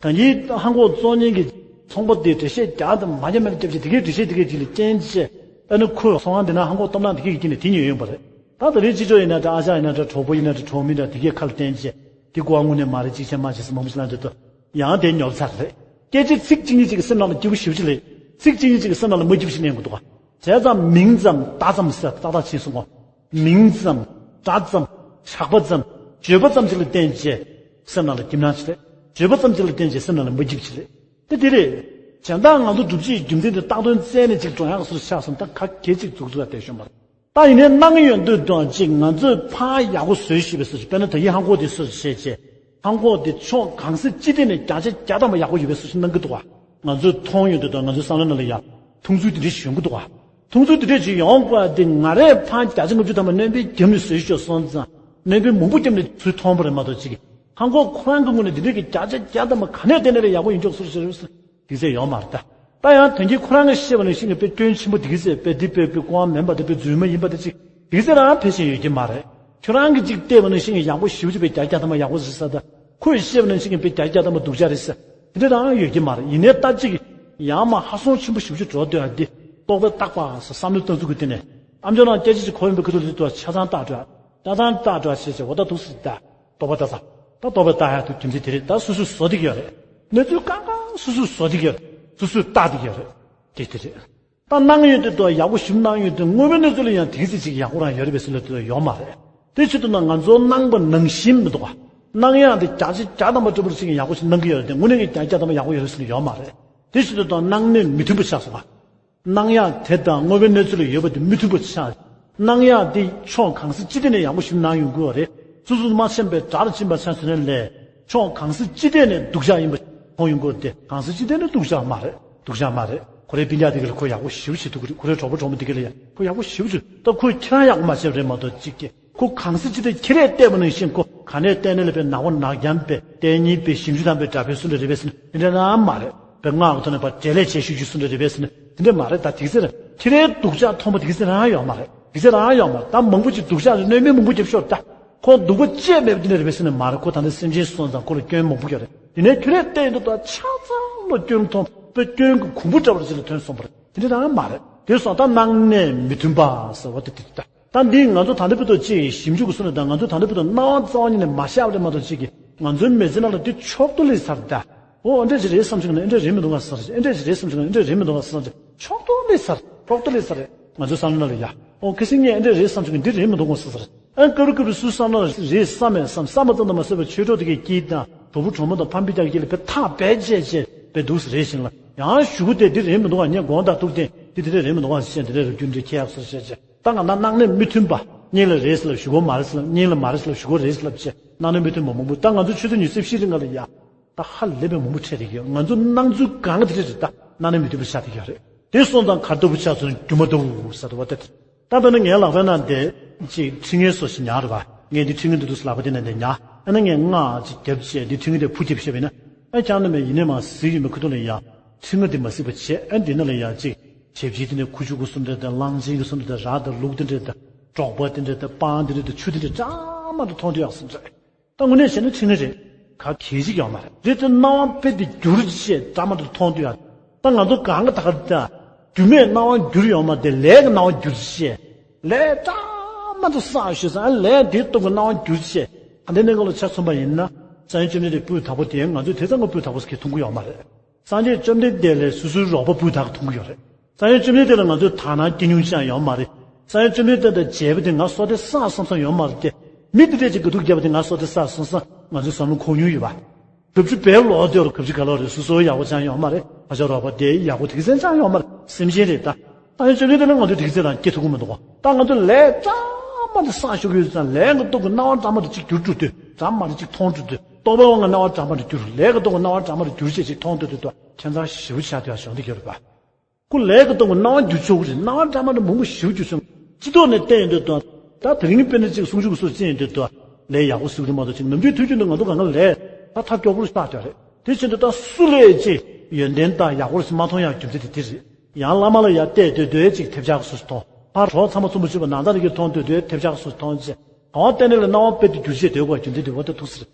ད་ཡིན་ཧང་གོ་བཙོང་མཁན་གྱི་ཚོང་པ་དེ་འགྲེལ་བཤད་རྒྱག་དང་མ་རྒྱག་མེད་ལ་སྐྱབས་ཀྱི་དེ་གའི་འགྲེལ་བཤད་དེ་གའི་དེ་ལ་རྐྱེན་བྱས། ཨ་ནི་ཁོས་ཚོང་ཁང་དེ་ན་ཧང་གོ་སྟོབས་ནག་དེ་གའི་དཀྱིལ་ནས་དེ་ཉོས་ཡོང་པ་རེད། ད་ད་རེས་ཅི་ཅོ་ཡིན་ན་འདྲ་ཨ་ཅག་ཡིན་ན་འདྲ་གྲོགས་པོ་ཡིན་ན་འདྲ་གྲོགས་མི་འདྲ་དེ་གའི་ཁ་ལ་བརྟེན་བྱས། དེ་ཀོ་བ་དངོས་གནས་མ་རེད་ཅིག་བྱས་མ་བྱས་སུ་མང་པོ་ཞིག་ལ་འདྲ་དུ། ཡང་དེ་ཉོབ་ཚར་རེད། སྐད་ཆ་ཚིག་གཅིག་གཉིས་ཅིག་གི་སེམས་ནང་ལ་སྐྱིད་པོ་ཞེ་པོ་ཅིག་ལས། ཚིག་གཅིག་གཉིས་ཅིག་གི་སེམས་ནང་ལ་མ་སྐྱིད་པོ་ཞིག་གནས་དགོས་འདུག་ག་བྱས་ཙང་མིང་ཙམ་བརྡ་ཙམ་ཟེར་ཏག་ཏག་ཕྱིན་སོང་ངོ་། མིང་ཙམ། སྒྲ་ཙམ། ཇག་པ་ཙམ། བརྗོད་པ་ཙམ་ཅིག་ལ་བརྟེན་བྱས། སེམས་ནང་ལ་སྐྱིད་སྣང་ཅིག་རེད། བརྗོད་པ་ཙམ་ཅིག་ལ་བརྟེན་བྱས་སེམས་ནང་ལ་མ་སྐྱིད་ཅིག་རེད། དེ་དེ་རེད། གཞན་དག་ང་ཚོ་སྒྲུབ་བྱེད་རྒྱུ་མཚན་དེ་བཏགས་དོན་བཙལ་ནས་ཅིག་འགྲོ་ཡག་སོར་ཆགས་སོང་ད་ག་གེ་ཅིག་འཛུགས་འཛུགས་ལ་བལྟས་ཤོད་མ་རེད། ད་ཡིན་ནའི་གནང་གི་ཡོད་འདོད་དང་ཅིག་ང་ཚོས་ཕར་ཡག་པོ་བཟོས་ཤེས་པའི་སོར་ཅིག་དཔེར་ན་ད་ཡིན་ཧང་གོ་དེ་སོར་ཅིག་བཤད་ཅེས། ཧང་གོ་དེ་ཕྱོགས་གང་ས་ཅི་ཐད་ནས་བརྒྱ་ཆ་བརྒྱ་ཐམ་པ་ཡག་པོ་ཡོད་པའི་སོར་ཅིག་གནང་གི་འདུག་ག་ང་ཚོས་མཐོང་ཡོད་འདོད་དང་ང་ཚོའི་བསམ་བློ་ནང་ལ་ཡང་མཐོང་ཚུལ་དེ་འདྲ་ཞིག་ཡོང་གི་འདུག་ག་མཐོང་ཚུལ་དེ་འདྲ་ཞིག་ཡོང་དགོས་དེ་ང་རས་ཕར་བརྒྱ་ཆ་ལྔ་བཅུ་ཐམ་པ་སྣོན་པའི་རྒྱབ་ནས་བཟོས་ཤོག་སོང་ཙང་སྣོན་པའི་མང་པོ་རྒྱབ་ནས་ཚུར་མཐོང་པ་རེད་མ་གཏོགས་ཅིག་ཧང་གོ་ཁོ་རང་གི་ངོས་ནས་འདི་འདྲ་གི་བརྒྱ་ཆ་བརྒྱ་ཐམ་པ་ག་ནས་བལྟས་ནས་ལས་ཡག་པོ་ཡིན་ཆོག་སོར་ཅིག་རེད་ཟེར། དེ་ཚད་ཡོད་མ་རེད་ད། ད་ཡང་དོན་གྱིས་ཁོ་རང་གིས་བཤད་པ་ནང་བཞིན་གྱི་དཔེ་སྐྱོན་ཆེན་པོ་དེ་གི་ཚད་དཔེ་འདི་དཔེ་དཔེ་ཀོ་བ་མིན་པ་དེ་དཔེ་རྫུན་མ་ཡིན་པ་དེ་ཅིག་དེ་གི་ཚད་རང་ཕལ་ཆེར་ཡོད་ཀྱི་མ་རེད། ཁྱོད་རང་གིས་ཅིག་བལྟས་པ་ནང་བཞིན་གྱི་ཡག་པོ་ཞེ་པོ་ཅིག་དཔེ་བརྒྱ་བརྒྱ་ཐམ་པ་ཡག་པོ་རེད་ཟེར་ད། ཁོས་བཤད་པ་ནང་བཞིན་གྱི་དཔེ་བརྒྱ་བརྒྱ་ཐམ་པ་སྡུག་ཅག་རེད་ཟེར། དེ་འདྲ་རང་ཡོད་ཀྱི་མ་རེད། ཡིན་ནའི་ད་ཅིག་ཡང་མ་ཧ་སོང་ཆེན་པོ་ཞེ་པོ་ཅིག་འགྲོ་སྡོད་ཡ་འདི་རྟོག་པས་བཏགས་པ་ཟེར་བསམ་བློ་བཏང་ཚུལ་གྱི་སྟེང་ནས་ཨམ་ཅོག་ནང་སྐད་ཆ་ཅིག་གོ་ཡོང་པའི་ཁ་ཐུག་ལ་དེ་ཆ་ཚང་བཏགས་འགྲོ་ཡ། ཆ་ཚང་བཏགས་འགྲོ་ཡ་བྱས་བྱས་འོ་ད་འདུག་སེ་ད། རྟོག་པ་ལྟ་ས། ད་རྟོག་པ་ལྟ་ཡག་ཏུ་རྒྱུ་མཚན་དེ་རེད། ད་སོ་སོས་བཟོ་བསྡད་ཀྱི་ཡོད་རེད། གནས་ཚུལ་གང་གང་སོ་སོས་བཟོ་བསྡད་ཀྱི་ཡོད་རེད། སོ་སོས་བལྟ་བསྡད་ཀྱི་ཡོད་རེད། དེ་དེ་རེད། ད་གནང་ཡོད་དེ་ད་ཡག་པོ་ཞིག་གནང་ཡོད་དེ་དངོས་པོའི་གནས་ཚུལ་ལ་ཡང་དེ་ཚེ་ཅིག་ཡག་པོ་རང་ཡོད་རེད་པས་ཟེར་ལ་དེ་ཡོད་མ་རེད། དེ་ཕྱིར་དུ་ན་ང་ཚོ་གནང་པ་ནང་བཞིན་མི་འདུག་ག་གནང་ཡག་དེ་བརྒྱ་ཆ་བརྒྱ་ཐམ་པ་འགྲུབ་པར་ཅིག་ཡག་པོ་ཞིག་གནང་གི་ཡོད་རེད་དེ་དངོས་གནས་ཀྱི་བརྒྱ་ཆ་བརྒྱ་ཐམ་པ་ཡག་པོ་ཡོད་རེད་ཟེར་ལ་ཡོད་མ་རེད། དེ་ཕྱིར་དུ་ད་གནང་གནས་མི་མཐུན་པ་ཆགས་སོང་ག་གནང་ཡག་དེ་དང་དངོས་པོའི་གནས་ཚུལ་ལ་ཡོད་པ་དེ་མི་མཐུན་པ་ཆགས། གནང་ཡག་དེ་ཕྱོགས་གང་ས་ཅི་ཐད་ནས་ཡག་པོ་ཞིག་གནང་ཡོང་དགོས་པ་རེད། སོ་སོ་མ་ཤེས་པའི་དགྲར་ཕྱིན་པ་ཆགས་ཟིན་ནས་ལས་ཕྱོགས་གང་ས་ཅི་ཐད་ནས་སྡུག་ཅག་ཡིན་པ་མཐོང་ཡོང་དགོས་ཏེ་གང་ས་ཅི་ཐད་ནས་སྡུག་ཅག་མ་རེད། སྡུག་ཅག་མ་རེད། ཁོ་རའི་སྤུན་ཀྱག་དེ་ག་ལ་ཁོ་ཡག་པོ་ཞེ་པོ་ཞིག་ཐུག་གི་རེད། ཁོ་རའི་གྲོགས་པོ་གྲོགས་མོ་དེ་ག་ལ་ཡང་ཁོ་ཡག་པོ་ཞེ་པོ་ཞིག་ད་ཁོས་ཁྱེད་རང་ཡག་པོ་མ་བྱས་པ་རེད་མ་གཏོགས་གཅིག་གིས། ཁོ་གང་ས་ཅི་ཐད་ཁྱེད་རས་བལྟས་པ་ནང་བཞིན་ཁོ་ག་ནས་བལྟས་ནས་ལ་བས་ནག་པོ་ནག་རྒྱམ་པས་ལྟས་ཉིན་པས་ཞིབ་འཇུག་དམ་པའི་དྲ་འབེབས་སུ་འདྲ་རེད་པས་ཟེར་ན་དེ་འདྲ་ན་མ་རེད། པའི་སྔགས་ཀྱི་ཐོག་ནས་པ་འབྲེལ་ལས་བྱེད་ཤུགས་ཀྱིས་སུ་འདྲ་རེད་པས་ཟེར་ན་དེ་འདྲ་མ་རེད། ད་དེ་ཚེ་ར་ཁྱེད་རའི་སྡུག་ཅག་མཐོང་པ་དེ་ཚེ་རང་ཡོད་མ་རེད། དེ་ཚེ་རང་ཡོད་མ་རེད། ད་མང་པོ་ཅིག་སྡུག་ཅག་རེད། གནོད་མེད་མང་པོ་རྒྱབ་ཤོར་ད། ཁོ་སྡུག་པ་ཅི་མེད་པ་དེ་ནས་རེད་པས་ཟེར་ནས་མ་རེད། ཁོ་ད་ནི་སེམས་ཅན་སོང་ཙང་ཁོ་ལ་སྐྱོན་མང་པོ་ཡོད་རེད། དེ་ནས་ཁྱོད་རས་བལྟས་འདུག་ད་ཆ་ཚང་ལོ་སྐྱོན་མཐོང་པའི་སྐྱོན་གྱི་གོང་བུ་འདྲ་བ་ཅིག་ལ་ཐོན་སོང་བ་རེད། དེ་འདྲ་རང་མ་རེད། དེ་སོང་ད་སྣང་གནས་མི་མཐུན་པ་ཟེར་བ་དེ་དེ་ད། ད་འདི་ང་ཚོ་ད་ལྟ་བར་དུ་ཅིག་ཞིབ་འཇུག་གི་སོ་ནས་ད་ང་ཚོ་ད་ལྟ་བར་དུ་སྣང་བ་རྩ་བ་ཉིད་ནས་མ་བཤད་པ་རེད་མ་གཏོགས་ཅིག་གིས་ང་ཚོའི་མི་ཚེ་ནང་ལ་དེ་ཕྱོགས་བསྡུ་ལས་ཚར་ད། ཨོ་ཨ་འདྲས་ཅིག་རེད་བསམ་བྱུང་ན་ཨ་འདྲས་རེད་མི་འདུག་ག་ཟེར། ཨ་འདྲས་ཅིག་རེད་བསམ་བྱུང་ན་ཨ་འདྲས་རེད་མི་འདུག་ག་ཟེར། ཕྱོགས་བསྡུ་ལས་ཚར། ཕྱོགས་བསྡུ་ལས་ཚར་རེད། ང་ཚོའི་བསམ་བློ་ནང་ལ་ཡ། ཨོ་ཁ་སང་ངས་ཨ་འདྲས་རེད་བསམ་བྱུང་གི་འདི་རེད་མི་འདུག་ག་ཟེར་ཟེར། ཨ་སྐབས་རེ་སྐབས་རེ་སུ་བསམ་བློ་ལ་རེད་བསམ་མེད་བསམ་བསམ་པ་ཙམ་དུ་མ་ཟད་པའི་ཆོས་གྲོགས་དེ་གའི་སྐྱིད་དང་གྲོགས་པོ་གྲོགས་མོ་དང་ཕམ་སྤུན་ཀྱག་གི་སྐྱིད་ལ་དཔེ་ཐག་རྦད་བཅད་བཅད་པའི་འདུག་སེ་རེད་བཞིན་ལ། ཡང་ཞུ་གུ་དེ་འདི་རེད་མི་འདུག་ག་ངས་དགོངས་དག་ཐུག་སྟེ་འདི་དེ་འདྲས་རེད་མི་འདུག་ག་ཟེར་འདི་འདྲས་རུ་རྒྱུན་འདྲི་ཁྱེད་ཡག་སོ་བཤད་བྱས། ད་ང་ད་སྣང་གནས་མི་མཐུན་པ། སྙིང་ལ་རེད་ཟེར་ལབ་ཞུ་གོ་མ་རེད་ཟེར་ལབ། སྙིང་ལ་མ་རེད་ཟེར་ལབ་ཞུ་གོ་རེད་ཟེར་ལབ་བྱས། སྣང་གནས་མི་མཐུན་པ་མང་པོ། ད་ང་ཚོ་ཆུ་ཚོད་ཉི་ཤུ་རྩ་བཞི་རིང་ལ་ཡ། ད་ཧ་ལས་པའི་མང་པོ་འཕྲད་བསྡད་ཀྱི་ཡོད། ང་ཚོ་སྣང་ཚུལ་གང་ག་དེ་འདྲས་རེད། ད་སྣང་གནས་མི་མཐུན་པ་ཆགས་བསྡད་ཀྱི་ཡོད་རེད། དེ་སོང་ཙང་གར་ལྟ་བུ་ཆགས་སོང་རྒྱུ་མ་ལྟ་བུ་ཟེར་བ་དེ། ད་དཔེར་ན་ངའི་ལག་པའི་ནང་དེ་ཅིག་ཁྲི་ངན་སོ་ཞིག་ཉར་རེད་པ། ངས་འདི་ཁྲི་ངན་འདི་འདུག་ལག་པ་དེ་ནས་འདི་ཉར། ཨ་ནི་ངས་སྔགས་ཅིག་བརྒྱབ་བྱས་འདི་ཁྲི་ངན་དེ་ཕུ་རྒྱབ་བྱས་པ་ཡིན་ན། ཨ་ཁྱང་ནས་མེད་ཡིན་ནས་མ་གཟིགས་ཡོད་མེད་ཁུ་ཐུག་ལ་ཡ། ཁྲི་ངན་འདི་མ་གཟིགས་པ་བྱས། ཨ་འདི་ན་ལ་ཡ་ཅིག་བྱེབ་ཅིག་དེ་ནས་ཁུ་བྱུག་གི་གསུམ་དེ་དང་གླང་ཆེན་གྱི་གསུམ་དེ་དང་ར་དང་ལུག་དེ་འདྲས་དང་འབྲོག་པ་དེ་འདྲས་དང་སྤང་དེ་འདྲས་དང་ཆུ་དེ་འདྲས་འདྲ་མ་འདྲ་མཐོང་དུ་ཡག་སོང་འདྲ། ད་དངོས་གནས་བྱས་ན་ཁྲི་ངན་རེད། ག་གལ་ཅིག་ཡོད་མ་རེད། རེད་དེ་སྣང་བ་དཔེ་དེ་འགྱུར་བྱས་འདྲ་མ་འདྲ་མཐོང་དུ་ཡག་ད་ང་ཚོ་གང་ག་ད་ག་ད་རྒྱུ་མེད་སྣང་བ་འགྱུར་ཡོད་མ་དེ་ལས་ཀྱི་སྣང་བ་འགྱུར་བྱས། ལས་འདྲ་མ་འདྲ་བསགས་ཞུས་ཙང་ལས་དེ་སྟོབས་ཀྱི་སྣང་བ་འགྱུར་བྱས། ཨ་འདི་ནས་ང་ལ་ཆ་མཚོན་པ་ཡིན་ན། སངས་རྒྱས་བཅོམ་ལྡན་འདས་སྤུས་དག་པོ་དེ་ང་ཚོས་དེ་ཙམ་གྱི་སྤུས་དག་པོ་ཟེར་གྱི་མཐོང་གི་ཡོད་མ་རེད། སངས་རྒྱས་བཅོམ་ལྡན་འདས་ལས་སོ་སོའི་རོགས་པ་སྤུས་དག་མཐོང་གི་ཡོད་རེད། སངས་རྒྱས་བཅོམ་ལྡན་འདས་ལ་ང་ཚོས་དག་སྣང་སྐྱེ་མྱོང་ཅང་ཡོད་མ་རེད། སངས་རྒྱས་བཅོམ་ལྡན་འདས་དང་མཇལ་བ་དེ་ང་སྲོག་དེ་བསགས་བསམ་བསམ་ཡོད་མ་རེད་དེ། མི་དེ་འདྲས་ཅིག་དགའ་སྡུག་བརྒྱབ་པ་དེ་ང་སྲོག་དེ་བསགས་སོང་ཙང་ང་ཚོའི་བསམ་བློ་འཁོར་མྱོང་ཡོད་པ། གབ་ཆུ་བལ་ལོག་དེ་བར་གབ་ཆུ་ག་ལོག་རེད། སོ་སོ་ཡག་པོ་ཅང་ཡོད་མ་རེད། ང་ཚོའི་རོགས་པ་དེ་ཡག་པོ་དེ་ཙམ་ཅང་ཡོད་མ་རེད། སེམས་ཅན་རེད་ད། ད་ཡང་བཅོམ་ལྡན་འདས་ལ་ང་ཚོས་དེ་ཚེ་རང་སྐྱེ་ཐུབ་ཀྱི་མི་འདུག་གོ། ད་ང་ཚོས་ལས་འདྲ་མ་འདྲ་བསགས་ཞུགས་ཡོད་ཙང་ལས་ཀྱི་སྟོབས་ཀྱིས་སྣང་བ་འདྲ་མ་འདྲ་ཅིག་འགྱུར་འགྲོ་དུས་འདྲ་མ་འདྲ་ཅིག་མཐོང་འགྲོ་དུས་རྟོག་པའི་དབང་གིས་སྣང་བ་འདྲ་མ་འདྲ་འགྱུར། ལས་ཀྱི་སྟོབས་ཀྱིས་སྣང་བ་འདྲ་མ་འདྲ་འགྱུར་བྱས་ཅིག་མཐོང་འདོད་དུས་དོ་ཁྱད་མཚར་ཞེ་པོ་ཆགས་དུས་ཡང་གཞོན་དུ་གྱུར་པ། ཁོ་ལས་ཀྱི་སྟོབས་ཀྱིས་སྣང་བ་འགྱུར་ཆོག་གི་རེད། སྣང་བ་འདྲ་མ་འདྲ་མང་པོ་ཞེ་པོ་འགྱུར་སོང་། སྤྱི་ཚོགས་ནས་བལྟས་ཡོང་དུས་དོ། ད་དེ་རིང་དཔེར་ན་ཅིག་གསུང་ཆོས་ཀྱི་སྲོལ་ཅི་ཡིན་དུས་དོ། ལས་ཡག་པོ་གཟིགས་རེད་མ་གཏོགས་ཅིག་ནམ་རྒྱུན་དུས་རྒྱུན་དུ་ང་ཚོ་གང་ག་ལས་ད་ཐབས་སྐྱོ་པོ་རུ་ཆགས་བསྡད་རེད། དེ་བཞིན་དུ་ད་སུ་ལས་ཅིག་ཡོན་ཏན་དང་ཡག་པོ་རུ་མ་མཐོང་ཡག་རྒྱུ་མཚན་དེ་དེ་རེད། ཡང་བླ་མ་ལ་ཡར་བལྟས་སྡོད་སྡོད་ཅིག་ཐེབས་ཆག་སོ་སོ་མཐོང་། ཕར་གྲོགས་ཚང་མ་ཚོམ་བུ་ཆུ་བ་ནང་ཚ་རིག་གི་མཐོང་སྡོད་སྡོད་ཐེབས་ཆག་སོ་སོ་མཐོང་ཅིག་གང་བལྟས་ནས་ལ་སྣང་བ་དཔེ་དེ་འགྱུར་བྱེད་སྡོད་དགོས་རྒྱུ་མཚན་དེ་འོ་ད་ཐུག་ཟེར།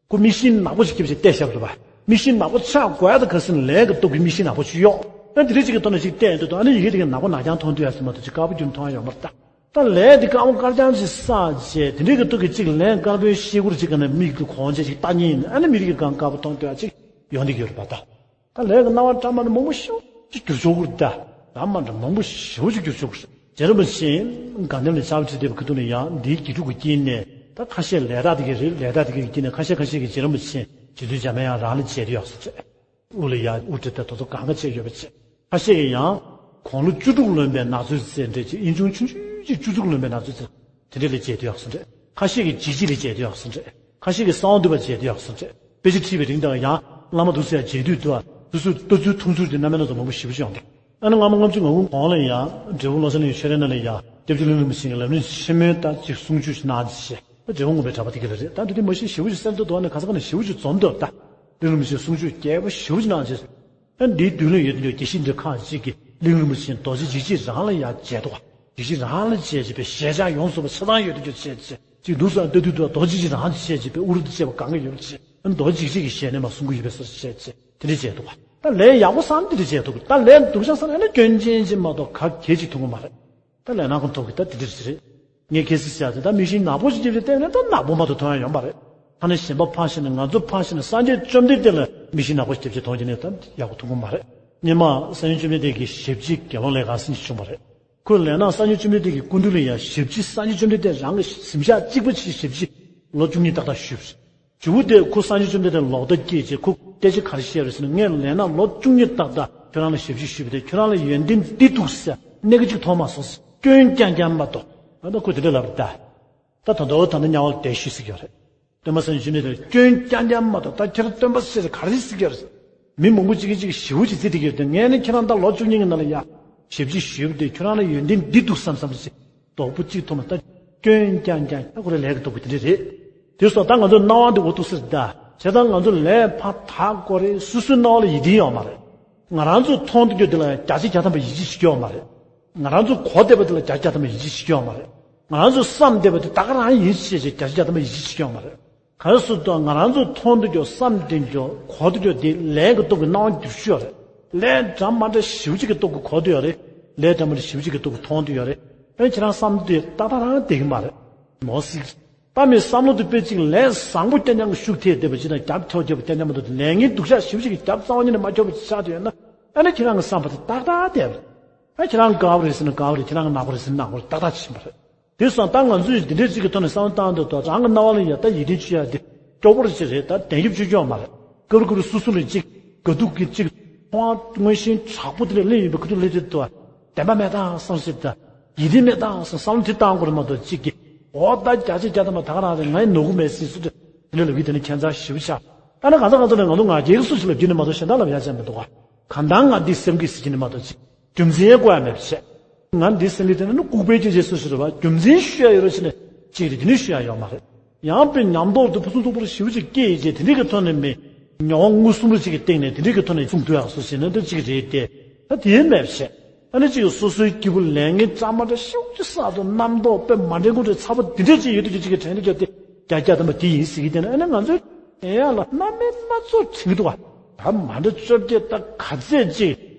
ཁོ་མིག་ཤེལ་ནག་པོ་ཞིག་བརྒྱབ་བྱས་བལྟས་བཞག་རེད་པ། མིག་ཤེལ་ནག་པོ་ཆགས་དགོས་ཡ་ད་ག་ཟེར་ན་ལས་ཀྱི་སྟོབས་ཀྱིས་མིག་ཤེལ་ནག་པོ་ཞིག་གཡོགས། ཨ་འདི་འདྲ་ཅིག་གི་ཐོག་ནས་ཅིག་བལྟས་འདུག་དང་ཨ་ནི་ཡི་གེ་དེ་ག་ནག་པོ་ནག་རྐྱང་མཐོང་དུས་ཡ་ཟེར་མ་གཏོགས་ཅིག་དཀར་པོ་རྒྱུན་མཐོང་ཡ་ཡོད་མ་རེད་ད། ད་ལས་དེ་དཀར་པོ་དཀར་རྐྱང་ཞིག་བསགས་བྱས་དེ་འདྲའི་གི་སྟོབས་ཀྱིས་ཅིག་ལན་དཀར་པོའི་ཤེལ་སྒོར་ཅིག་ག་ནས་མིག་གི་གོང་བྱས་ཅིག་ལྟ་ཉེན་ཡིན་ཨ་ནི་མི་རིགས་ཀྱི་གང་དཀར་པོ་མཐོང་དུས་ཡ་ཅིག་ཡོང་འདི་གི་ཡོད་རེད་པ་ད། ད་ལས་ཀྱི་སྣང་བ་འདྲ་མ་འདྲ་མང་པོ་ཞེ་པོ་ཅིག་འགྱུར་ཆོག་གི་རེད་ད། འདྲ་མ་འདྲ་མང་པོ་ཞེ་པོ་ཅིག་འགྱུར་ཆོག་གི་རེད། རྗེ་རིན་པོ་ཆེ་དགའ་ལྡན་ལ་ཕྱག་ཕྱི་དེབ་ཀྱི་ཐོག་ནས་ཡང་འདིའི་དགེ་ཕྲུག་གི་དཀྱིལ་ནས་ད་ཁ་ཤས་ལས་དག་དེ་གའི་རེད། ལས་དག་དེ་གའི་དཀྱིལ་ནས་ཁ་ཤས་ཁ་ཤས་ཀྱིས་རྗེ་རིན་པོ་ཆེ་རྗེ་བཙུན་འཇམ་དབྱངས་རང་ལ་མཇལ་དུ་ཡག་སོ་རེད། དབུ་ལ་ཡ་དབུ་སྐྲ་དང་དོ་ཚོ་གང་ག་བྱས་ཡོད་པ་བྱས། ཁ་ཤས་ཀྱིས་ཡང་དགུང་ལོ་བཅུ་དྲུག་ལོན་པའི་ནག་ཚོའི་རྩེ་འདྲ་ཅིག་དབྱིན་ཆུང་ཆུང་ཆུང་ཅིག་བཅུ་དྲུག་ལོན་པའི་ནག་ཚོའི་རྩེ་དེ་འདྲ་ལ་མཇལ་དུ་ཡག་སོ་རེད། ཁ་ཤས་ཀྱིས་འཇིགས་བྱེད་ལ་མཇལ་དུ་ཡག་སོ་རེད། ཁ་ཤས་ཀྱིས་གསང་བ་འདུས་པ་མཇལ་དུ་ཡག་སོ་རེད། དཔེ་ཆ་ཁྲིད་པའི་རིང་དང་ཡང་བླ་མ་འདུག་སེ་ཡང་མཇལ་དུས་འདུག་ཨ། སོ་སོའི་ལྟ་ཚུལ་མཐོང་ཚུལ་དེ་རྣམ་པའི་སྣ་ཚོགས་མང་པོ་ཞེ་པོ་ཅིག་ཡོང་འདུག་ཨ་ནི་སྔ་མ་ལྔ་བཅུ་ང་དགུ་གོང་ལ་ཡང་འབྲས་སྤུངས་བློ་བཟང་གླིང་ཆོས་གླིང་ནང་ལ་ཡང་སྐྱབས་རྗེ་གླིང་རིན་པོ་ཆེ་གི་ལམ་རིམ་ཆེན་མོའི་ད་ཅིག་གསུང་ཆོས་ཤིག་གནང་ཞེས་འབྲས་སྤུངས་དགོན་པའི་གྲྭ་པ་དེ་ག་ལ་རེད། ད་འདི་དུས་མ་གཞི་ཞེ་པོ་ཅིག་གསར་དུ་འདུག་ཨ་ནི་ག་ས་ག་ནས་ཞེ་པོ་ཅིག་འཛོམས་འདུག་ད་གླིང་རིན་པོ་ཆེའི་གསུང་ཆོས་རྒྱས་པོ་ཞེ་པོ་ཅིག་གནང་ཞེས། ཨ་འདིའི་མདུན་ལ་ཡོད་དུས་དགེ་བཤེས་འདི་ཁག་ཅིག་གིས་གླིང་རིན་པོ་ཆེ་རྡོ་རྗེ་འཇིགས་བྱེད་རང་ལ་ཡང་མཇལ་འདུག་ག་འཇིགས་བྱེད་རང་ལ་མཇལ་བྱས་པའི་ཞལ་ཆག་ཡོངས་སུ་པ་ཆ་ཚང་ཡོད་དུས་ཀྱང་བྱས་བྱས་ཅིག་འདུག་ས་ལྟ་དུས་དུ་རྡོ་རྗེ་འཇིགས་རང་བྱས་བྱས་པའི་དབུ་རུ་དུ་བྱས་པ་གང་ག་ཡོད་པ་བྱས། རྡོ་རྗེ་འཇིགས་བྱེད་ཀྱི་ཞལ་ནས་མ་གསུང་གི་ཡོད་པའི་སོ་སོ་བྱས་བྱས་དེ་འདྲ་བྱས་འདུག་ག་ད་ལས་ཡག་པོ་བསམ་དེ་འདྲ་བྱས་འདུག་ད་ལས་སྡུག་ཅག་བསམ་ཡང་ན་སྐྱོན་ཅན་ཅིག་མ་གཏོགས་ག་གལ་ཅིག་མཐོང་གི་མ་རེད། ད་ལས་སྣ་ཁོང་ཐོག་གི་ད་དེ་འདྲ་རེད། ངས་གལ་སྲིད་བཤད་ཚེ་ད་མིག་ཤེལ་ནག་པོ་ཞིག་བརྒྱབ་བྱས་བལྟས་ན་ད་ནག་པོ་མ་གཏོགས་མཐོང་ཡ་ཡོད་མ་རེད། ད་ནི་གཞན་པ་ཕར་བཞག་ནས་ང་ཚོ་ཕར་བཞག་ནས་སངས་རྒྱས་བཅོམ་ལྡན་འདས་ལ་མིག་ཤེལ་ནག་པོ་ཞིག་བརྒྱབ་བྱས་མཐོང་རྒྱུ་ནི་ད་ཡག་པོ་མཐོང་གི་མ་རེད། སྔོན་མ་སངས་རྒྱས་བཅོམ་ལྡན་འདས་ཀྱི་ཞབས་ཕྱི་དགེ་སློང་ལས་གང་ཟེར་ཞིག་བྱུང་བ་རེད། ཁོས་ལས་ནང་སངས་རྒྱས་བཅོམ་ལྡན་འདས་ཀྱི་སྐུ་མདུན་ལ་ཡང་ཞབས་ཕྱི་སངས་རྒྱས་བཅོམ་ལྡན་འདས་རང་གི་གཟིམ་ཤག་གཅིག་པ་ཞིག་ཞབས་ཕྱི་ལོ་བཅུ་གཉིས་ཏག་ཏག་ཞུས་པ་རེད། མཇུག་དེ་ཁོ་སངས་རྒྱས་བཅོམ་ལྡན་འདས་ལོག་ལྟ་སྐྱེས་བྱས་ཁོ་སྐད་ཆ་ག་རེ་བཤད་རེད་ཟེར་ན། ངས་ལས་ནང་ལོ་བཅུ་གཉིས་ཏག་ཏག་ཁྱོད་རང་ལ་ཞབས་ཕྱི་ཞུས་པ་དེ་ཁྱོད་རང་ལ་ཡོན་ཏན་འདི་འདུག་ཟེར་གནད་ཀྱི་གཅིག་མཐོང་མ་སོང་ཟེར། སྐྱོན་རྐྱང་རྐྱང་མ་གཏོགས། ད་ཁོ་དེ་འདྲ་ལབ་རེད་ད། ད་ད་དོ་ད་ནི་དམྱལ་བ་ལ་བསྡད་ཤོག་ཟེར་གྱི་ཡོད་རེད། སྟོན་པ་སངས་རྒྱས་བཅོམ་ལྡན་འདས་སྐྱོན་རྐྱང་རྐྱང་མ་གཏོགས་ད་ཁྱེད་རང་སྟོན་པ་ཟེར་ག་རེ་ཟེར་གྱི་ཡོད་རེད། མི་མང་པོ་གཅིག་གིས་གཅིག་ཞེ་པོ་ཅིག་བརྩི་བསྡད་ཀྱི་ཡོད་དེ། ངས་ནི་ཁྱེད་རང་ད་ལོ་བཅུ་གཉིས་ཀྱི་ནང་ལ་ཡ་ཞབས་ཕྱི་ཞུས་པ་དེ་ཁྱོད་རང་ལ་ཡོན་ཏན་འདི་འདུག་བསམ་བསམ་ཞིག་རྡོག་པོ་གཅིག་མཐོང་མ་ད་སྐྱོན་རྐྱང་རྐྱང་ད་ཁོ་རང་ལས་ཀྱི་སྟོབས་ཀྱིས་དེ་འདྲ་རེད། དེ་སོང་ད་ང་ཚོ་སྣང་བ་འདི་འོ་ཐུག་ས་རེད་ད། བྱས་ཙང་ང་ཚོ་ལས་ཕར་དག་དགོས་རེད། སོ་སོའི་སྣང་བ་ལ་ཡིད་བརྟན་ཡོད་མ་རེད། ང་རང་ཚོས་མཐོང་ཐུབ་རྒྱུ་དེ་ལ་ཡང་བརྒྱ་ཆ་བརྒྱ་ཐམ་པ་ཡིད་ཆེས་བྱེད་ཀྱི་ཡོད་མ་རེད། ང་རང་ཚོ་གོ་བསྡད་པ་དེ་ལ་བརྒྱ་ཆ་བརྒྱ་ཐམ་པ་ཡིད་ཆེས་བྱེད་ཀྱི་ཡོད་མ་རེད། ང་རང་ཚོ་བསམ་བསྡད་པ་དེ་ད་ག་རང་ཡིན་ཞེས་བྱས་བརྒྱ་ཆ་བརྒྱ་ཐམ་པ་ཡིད་ཆེས་བྱེད་ཀྱི་ཡོད་མ་རེད། ག་རེ་ཟེར་དུས་ང་རང་ཚོ་མཐོང་འདོད་ཀྱང་བསམ་འདོད་ཀྱང་གོ་འདོད་ཀྱང་དེ་ལས་ཀྱི་སྟོབས་ཀྱིས་སྣང་བ་བསྒྱུར་ཤེས་ཡོད་རེད། ལས་འདྲ་མ་འདྲ་ཞེ་པོ་ཅིག་གི་སྟོབས་ཀྱིས་གོ་འདོད་ཡོད་རེད། ལས་འདྲ་མ་འདྲ་ཞེ་པོ་ཅིག་གི་སྟོབས་ཀྱིས་མཐོང་འདོད་ཡོད་རེད། ཨེ་ཁྱེད་རང་བསམ་འདོད་ཏག་ཏག་རང་བསྡད་ཀྱི་མ་རེད། མོ་སི། ད་མི་བསམ་བློ་དེ་དཔེ་གཅིག་ལས་བཟང་པོ་རྐྱང་རྐྱང་གི་ཤུགས་ཐེབས་བསྡད་པ་ཅིག་དང་རྒྱབ་ཐོག་རྒྱབ་པ་རྐྱང་རྐྱང་མ་གཏོགས་ལས་ངན་སྡུག་ཅག་ཞེ་པོ་ཅིག་གི་རྒྱབ་རྩ་བ་ཉིད་ནས་མ་ཁྱོག་པ་ཅིག་ཆགས་བསྡད་ཡོད་ན། ཨ་ནི་ཁྱེད་རང་གི་བསམ་པ་དེ་ཏག་ཏག་བསྡད་པ་རེད། ཨ་ཁྱེད་རང་དགའ་བ་རེད་ཟེར་ན་དགའ་བ་རེད། ཁྱེད་རང་གི་ནག་པོ་རེད་ཟེར་ན་ནག་པོ་རེད། ཏག་ཏག་ཕྱིན་པ་རེད། དེ་སོང་ཙང་ད་ང་ཚོས་འདི་འདྲའི་ཅིག་གི་ཐོག་ནས་བསམ་བློ་བཏང་འདུག་ད་རང་གི་རྣ་བ་ལ་ཡ་ད་ཡིད་བརྟན་བཅོལ་ཡ་དེ་སྐྱོ་པོ་རེད་ཅིག་རེད། ད་གདན་ཞུ་བཅོལ་ཀྱང་མ་རེད། སྐབས་རེ་སྐབས་རེ་སོ་སོ་ལ་ཅིག་དགའ་སྡུག་གི་ཅིག་མཐོང་བ་མངོན་ཞེན་དྲག་པོ་དེ་ལ་སླེབས་ཡོད་པའི་ཁུ་ཐུག་སླེབས་དུས་དུ་བདེན་པ་མེད་ད་བསམ་སྲིད་ད། ཡིད་བརྟན་མེད་ད་བསམ་བསམ་བློ་དེ་བཏང་དགོས་རེད་མ་གཏོགས་ཅིག་གི་འོ་ད་བརྒྱ་ཆ་བརྒྱ་ཐམ་པ་ད་ག་རང་རེད། ང་ཡི་ནོར་གུ་མེད་སྲིད་སུ་དེ་ལས་ལབ་གི་དེ་ནི་ཁྱད་མཚར་ཞེ་པོ་ཆགས། ད་ནི་གང་ཚ་གང་ཚ་ནས་ང་ཚོ་ང་རྒྱལ་གྱི་སུ་ཞིག་ལབ་རྒྱུ་ནི་མ་གཏོགས་གཞན་དག་ལབ་ཡ་ཅན་མི་འདུག་ག་གང་ལྟར་ང་འདི་སེམས་ཀྱི་ཟེར་གྱི་ནི་མ་གཏོགས་ཅིག་རྒྱུ་མཚན་བཀོད་ཡ་མེད་པ་བྱས། ང་འདི་སེམས་ཀྱི་དེ་ནི་ལྐུགས་པའི་སྐྱེ་མཆེད་སུ་ཞིག་རེད་བ། རྒྱུ་མཚན་ཞུ་ཡ་ཡོད་རེད་ཟེར་ནས་ཅིག་རེད། དེ་ནི་ཞུ་ཡ་ཡོད་མ་རེད། ཡང་དཔེ་ཉམས་རྟོགས་དེ་ཕུན་སུམ་ཚོགས་པོ་ཞེ་པོ་ཅིག་སྐྱེས་ཡིན་ཅེས་དེ་འདྲའི་གི་ཐོག་ནས་མི་མྱོང་བ་མངོན་སུམ་པོ་ཅིག་གི་སྟེང་ནས་དེ་འདྲའི་གི་ཐོག་ནས་གསུང་ཐུབ་ཡག་སུ་ཞིག་ནི་འདི་ཅིག་རེད་དེ། ད་དེ་མེད་བྱས། ཨ་ནི་ཅིག་སོ་སོའི་སྐྱེས་བུ་ལས་ངན་གཙང་མ་འདྲ་ཤུགས་ཀྱི་བསགས་དང་རྣམ་རྟོག་དཔེ་མ་འདྲེན་དགོས་འདྲ་ཚ་པོ་འདི་འདྲས་ཅིག་ཡོད་དུས་ཀྱི་ཅིག་གི་དྲན་འདི་ཅོ་དེ་རྒྱ་རྒྱ་དམ་པ་དེ་ཡིན་ཟེར་གི་དེ་ན། ཨ་ནི་ང་ཚོའི་དྲན་ཡག་ལ་སྣ་མིན་སྣ་ཚོགས་དྲན་གི་འདུག་བ། ད་མ་འདྲ་བཅོ་བརྒྱད་ད་ག་ཚད་ཅིག་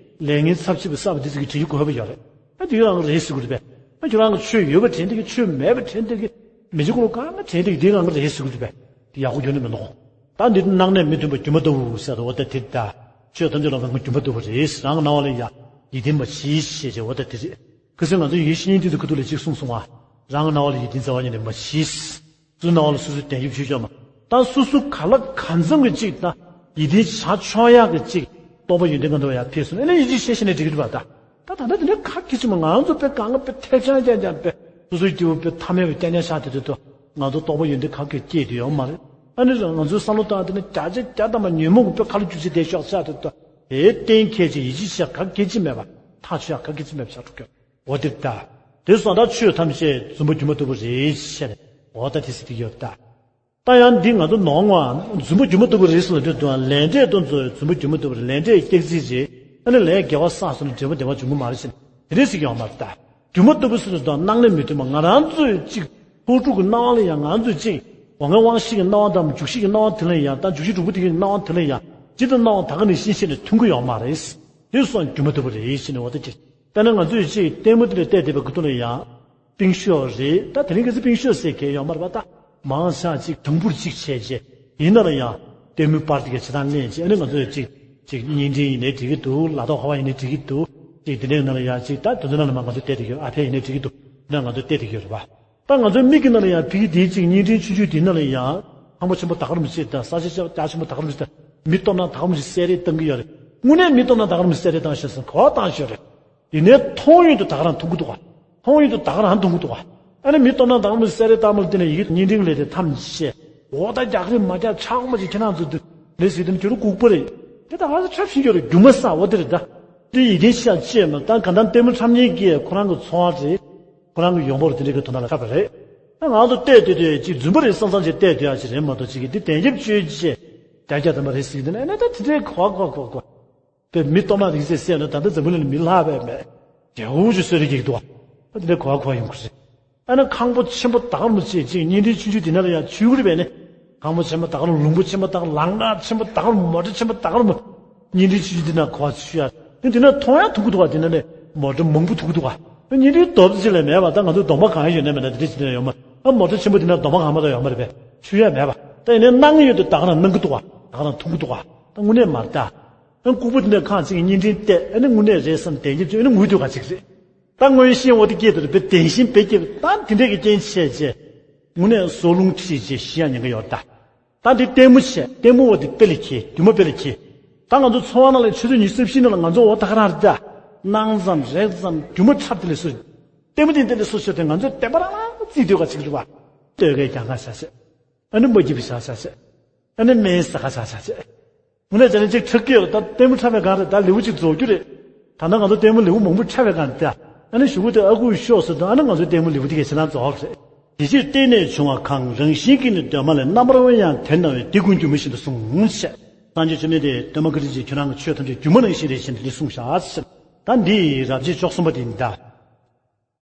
ལས་ངན་ཚབས་ཆེ་བའི་བསགས་པ་འདི་ཅིག་གི་དྲན་གྱི་དགོས་པ་ཡོད་རེད། ཨ་དེ་རང་རེད་ཟེར་གི་རེད་པས། ཨ་ཁྱོད་རང་གི་ཆོས་ཡོད་པ་དྲན་འདི་གི་ཆོས་མེད་པ་དྲན་འདི་གི་མི་འཇིགས་ཀུན་ལ་གང་ག་དྲན་འདི་གི་དེ་རང་གི་རེད་ཟེར་གི་རེད་པས། དེ་ཡག་པོ་ཡོད་ནི་མི་འདུག་ད་འདི་སྣང་གནས་མི་མཐུན་པ་སྒྱུ་མ་ལྟ་བུ་ཟེར་དུ་འོ་ད་དེ་ད། ཆོས་ཐམས་ཅད་ལ་ང་སྒྱུ་མ་ལྟ་བུ་རེད། རང་གི་སྣང་བ་ལ་ཡ་ཡིད་བརྟན་མ་བྱེད་ཞེས་བྱ་བ་ད་དེ་རེད། ཁ་སང་ང་ཚོ་ཡིད་བཞིན་གཉིས་འདི་ཚོ་ཁ་ཐུག་ལ་གཅིག་གསུངས་སོང་བ། རང་གི་སྣང་བ་ལ་ཡིད་བརྟན་རྩ་བ་ཉིད་ནས་མ་བྱེད། སོ་སོའི་སྣང་བ་ལ་སོ་སོས་གདེང་འཇོག་བྱེད་ཆོག་མ། ད་སོ་སོ་ག་ལ་གང་འཚམ་གྱི་གཅིག་ད་ཡིད་བརྟན་བྱ་ཆོག་ཡག་གི་གཅིག་རྟོགས་པ་ཡོན་ཏན་གང་དུ་ཡང་ཕེབས་སོང་ཨེ་ནས་ཡིད་ཆེས་བྱས་བྱས་ནས་འགྲིག་གི་འདུག་བ་ད། ད་ད་ལྟ་དེ་འདྲའི་ཁ་སྐད་ཅིག་མ་ང་ཚོ་དཔེ་གང་ག་དཔེ་ཐེབས་ཆང་རྐྱང་རྐྱང་དཔེ་སོ་སོའི་སྐྱེ་བོ་དཔེ་ཐ་མལ་བའི་རྐྱང་རྐྱང་ཆགས་དེ་དུས་ད་ང་ཚོ་རྟོགས་པ་ཡོན་ཏན་ག་གེ་སྐྱེས་དུས་ཡོད་མ་རེད། ཨ་ནི་ང་ཚོའི་བསམ་བློ་བཏང་དེ་ནི་བརྒྱ་ཆ་བརྒྱ་ཐམ་པ་ཉོན་མོངས་དཔེ་ཁ་ལ་རྒྱུ་ཆེ་དེ་ཤོག་ཆགས་དུས་ད་དེ་གཏན་འཁེལ་ཅིག་ཡིད་ཆེས་བྱ་ག་གེ་ཅི་མེད་པ་ཐག་ཆོད་ཡག་ག་གེ་ཅི་མེད་པ་ཆགས་འགྲོ་གི་ཡོད། འོ་དེ་ལྟ། དེ་སོང་ད་ཆོས་ཐམས་ཅད་རྫུན་པ་སྒྱུ་མ་ལྟ་བུ་རེད་ཟེར་ནས་འོ་ད་དེ་ཟེར་གྱི་ཡོད་ད། ད་ཡང་འདི་ང་ཚོ་ནོར་ངོ་རྫུན་པ་སྒྱུ་མ་ལྟ་བུ་རེད་ཟེར་ལ་འདོད་དུའང་ལས་འབྲས་དེ་ཚོ་རྫུན་པ་སྒྱུ་མ་ལྟ་བུ་རེད། ལས་འབྲས་སྐྱག་རྫུན་རེད། ཨ་ནི་ལས་དགེ་བ་བསགས་སོང་ན་འབྲས་བུ་བདེ་བ་འབྱུང་གི་མ་རེད་ཟེར་ནས་དེ་རེད་ཟེར་གྱི་ཡོད་མ་རེད་ད། སྒྱུ་མ་ལྟ་བུ་ཟེར་དུས་དང་སྣང་གནས་མི་མཐུན་པ་ང་རང་ཚོའི་གཅིག་ལྷོ་ཕྲུག་གི་སྣང་བ་ལ་ཡང་ང་ཚོས་གཅིག་འོ་ངན་དབང་ཤེས་ཀྱི་སྣང་བ་དང་འཇུག་ཤེས་ཀྱི་སྣང་བ་དེ་ལ་ཡང་དང་འཇུག་ཤེས་དྲུག་པོ་དེ་གི་སྣང་བ་དེ་ལ་ཡང་ཇི་ལྟར་སྣང་བ་ད་ག་ནས་ཤེས་ཤེས་ནས་མཐུན་གྱི་ཡོད་མ་རེད། དེ་སོང་སྒྱུ་མ་ལྟ་བུ་རེད་ཟེར་ནས་འོ་ད་ཅི། དཔེར་ན་ང་ཚོས་ཅིག་ལྟད་མོ་དེ་ལ་བལྟས་བསྡད་པའི་ཁུ་ཐུག་ལ་ཡང་། པིང་ཤོག་རེད་ད་དེ་རིང་ཁ་སང་པིང་ཤོག་ཟེར་མཁན་ཡོད་མ་རེད་པ་ད། མང་ཆ་ཅིག་དུམ་བུར་ཅིག་བྱས་རྗེས་ཡིན་ན་ལ་ཡང་ལྟད་མོའི་པར་དེ་ག་ཇི་ལྟར་ལེན་ཅིག་ཨ་ནི་ང་ཚོས་ཅིག་ཅིག་བརྙན་འཕྲིན་ཡིན་ནའི་འགྲིག་གི་འདུག་ལག་ཐོག་ཁ་པར་ཡིན་ནའི་འགྲིག་གི་འདུག་ཅིག་དེ་འདྲའི་ནང་ལ་ཡང་ཅིག་ད་དེ་ཚོ་ནང་ལ་མ་ང་ཚོས་བལྟས་བསྡད་ཀྱི་ཡོད། ཨ་ཕ་ཡིན་ནའི་འགྲིག་གི་འདུག་དེ་ནང་ང་ཚོས་བལྟས་བསྡད་ཀྱི་ཡོད་རེད་པ། ད་ང་ཚོའི་མིག་གི་ནང་ལ་ཡང་ཕ་གི་དེའི་གཅིག་བརྙན་འཕྲིན་ཆུང་ཆུང་དེའི་ནང་ལ་ཡང་ཁང་པ་ཆེན་པོ་ད་ག་རུ་མི་བྱེད་དང་ས་ཆ་རྒྱ་ཆེན་པོ་ད་ག་རུ་མི་བྱེད་དང་མི་སྟོབས་ནང་ད་ག་རུ་མི་བྱེད་གསལ་རེ་བཏང་གི་ཡོད་རེད། དངོས་གནས་མི་སྟོབས་ནང་ད་ག་རུ་མི་གསལ་རེ་བཏང་ཤོད་སོང་གོ་བ་བཏང་ཤོད་རེད། ཡིན་ནའི་མཐོང་ཡོང་དུ་ད་ག་རང་མཐོང་གི་འདུག་ག་མཐོང་ཡོང་དུ་ད་ག་རང་མཐོང་གི་འདུག་ག་ཨ་ནི་མི་སྟོབས་ནང་ད་ག་རུ་མི་གསལ་རེ་བཏང་མ་ལ་བརྟེན་ནས་ཡི་གེ་བརྙན་འཕྲིན་ལས་དེ་ཐམས་ཅད་འོ་ད་རྒྱག་རེད་མ་རྒྱག་ཆག་མ་ཅིག་ཁྱེད་རང་ཚོ་འདི་ལས་ཟིག་དེ་ནི་ཁྱོད་རང་ལྐུགས་པ་རེད། དེ་ད་ང་ཚོ་འཁྲབ་ཤེས་ཀྱི་རེད། སྒྱུ་མ་ཟེར་བ་དེ་རེད་ད། འདི་ཡིད་བརྟན་ཤ་བཅད་མ་ད་ག་ད་ལྟད་མོ་འཁྲབ་མཁན་གྱིས་ཁོ་རང་གི་འཚོ་བ་རེད། ཁོ་རང་གི་ཡོང་འབབ་དེ་འདྲའི་གི་དོན་དག་ལ་འཁྲབ་པ་རེད། ད་ང་ཚོ་བལྟས་བསྡད་དུས་ཅིག་རྫུན་པ་རེད་བསམ་བསམ་ཅིག་བལྟས་བསྡད་ཡ་ཅིག་རེད་མ་གཏོགས་ཅིག་གིས་འདི་གདེང་འཇོག་བཅོལ་ཅིག་བྱས་རྒྱ་རྒྱ་དམ་པ་རེད་ཟེར་གི་འདི་ནི་ཨ་ནི་ད་དེ་འདྲའི་གོ་བ་གོ་བ་གོ་བ་གོ་བ། དཔེ་མི་སྟོབས་ནང་རིག་རྩལ་གསལ་ན་ད་ལྟ་འཛམ་བུ་གླིང་ལ་མི་ལྷག་པས་མེད། རྒྱལ་པོ་ཅིག་གསོ་རིག་གི་འདུག་བ། ཨ་དེ་འདྲའི་གོ་བ་གོ་བ་ཡོང་གི་རེད། ཨ་ནི་ཁང་པ་ཆེན་པོ་ད་ག་རུ་མི་བྱེད་ཅིག་བརྙན་འཕྲིན་ཆུང་ཆུང་དེ་ན་ལ་ཡང་ཆུ་གུ་རེད་པས་ནི། ཁང་པ་ཆེན་པོ་ད་ག་རུ་ལུང་པ་ཆེན་པོ་ད་ག་ལམ་ཁ་ཆེན་པོ་ད་ག་རུ་མོ་ཊ་ཆེན་པོ་ད་ག་རུ་མོ། བརྙན་འཕྲིན་ཆུང་ཆུང་དེ་ན་གོ་བ་ཆུ་ཡ། ནི་དེ་ན་མཐོང་ཡ་ཐུག་གི་འདུག་བ་དེ་ན་ནི་མོ་ཊ་མང་པོ་ཐུག་གི་འདུག་བ། བརྙན་འཕྲིན་རྡོབ་ཅིག་ལས་མེད་པ་ད་ང་ཚོ་གདོང་པ་གང་ཡོད་ན་མེད་ན་དེ་འདྲ་ཅིག་ན་ཡོད་མ། ཨ་མོ་ཊ་ཆེན་པོ་དེ་ན་གདོང་པ་གང་མ་གཏོགས་ཡོད་མ་རེད་པས། ཆུ་ཡ་མེད་པ། ད་ཡིན་ནའི་སྣང་གི་ཡོད་དུ་ད་ག་རང་སྣང་གི་འདུག་བ་ད་ག་རང་མཐོང་གི་འདུག་བ། ད་དངོས་གནས་མ་རེད་ད། ཨ་ལྐུགས་པ་དེ་འདྲ་ཁག་ཅིག་གི་བརྙན་འཕྲིན་བལྟས་ཨ་ནི་དངོས་གནས་རེད་བསམ་བདེན་རྒྱབ་ཅིག་ཨ་ནི་ངུ་སྡོད་ག་ཅིག་རེད། ད་མངོན་ཤེས་འོ་དེ་སྐྱེས་དེར་བེ་བདེན་ཤིང་བེ་སྐྱེས་ད་དེ་འདྲས་ཀྱི་རྐྱེན་བྱས་རྗེས། དངོས་གནས་ཟོག་རླུང་ཁྲིད་རྗེས་ཤི་ཡ་ཉེན་ཁ་ཡོད་ད། ད་འདི་ལྟད་མོ་བྱས་ལྟད་མོ་འོ་དེ་དཔེ་ལ་ཁྱེད་སྒྱུ་མ་དཔེ་ལ་ཁྱེད། ད་ང་ཚོ་འཚོ་བ་ནང་ལ་ཆུ་ཚོད་ཉི་ཤུ་རྩ་བཞི་ནང་ལ་ང་ཚོ་འོ་ད་ག་རང་རེད་ད། སྣང་ཙམ་རེག་ཙམ་སྒྱུ་མ་འཁྲབ་དེ་ལས་སུ། ལྟད་མོ་དེ་འདི་ལས་སུ་ཤོད་དེ་ང་ཚོ་བདེན་པ་རང་རང་རྩིས་སྡོད་ག་ཅིག་རེད་བ། ལྟོས་གས་ཀྱང་ག་བྱ་བྱས། ཨ་ནི་མ་སྐྱིད་པ་བྱ་བྱ་བྱས། ཨ་ནི་སྨན་ཟ་ག་བྱ་བྱ་བྱས། དངོས་གནས་བྱས་ན་ཅིག་ཁྲག་སྐྱེད་རེད་ད། ལྟད་མོ་འཁྲབ་པའི་སྒང་རེད་ད། ལེའུ་གཅིག་རྫོགས་རྒྱུ་རེད། ད་ལྟ་ང་ཚོ་ལྟད་མོ་ལེའུ་མང་པོ་འཁྲབ་པའི་སྒང་རེད་ད། ཨ་ནི་གཞུག་གུ་དེ་ཨ་ཁུ་ཤོག་ཟེར་དུས་ཨ་ནི་ང་ཚོའི་ལྟད་མོ་ལེའུ་དེ་གས་ཞེ་ན་རྫོགས་རེད། དེ་ཕྱིར་བརྟེན་ནས་བྱུང་བ་གང་རང་བཞིན་གྱིས་ནི་གདོད་མ་ལས། རྣམ་པར་དབེན་ཡང་དེ་ནི་བས། དེ་ཀུན་སྒྱུ་མ་བཞིན་དུ་གསུངས་ཤིག་སངས་རྒྱས་བཅོམ་ལྡན་འདས་གདོད་མ་ག་དུས་ཀྱི་ཁྱོད་རང་གི་ཆོས་ཐམས་ཅད་སྒྱུ་མ་ནང་བཞིན་རེད་ཞེས་འདི་གསུངས་བཞག་ཟེར། ད་འདི་ཡི་རབ་བྱེད་བཅུ་གསུམ་པ་དེ་ཡིན་ད།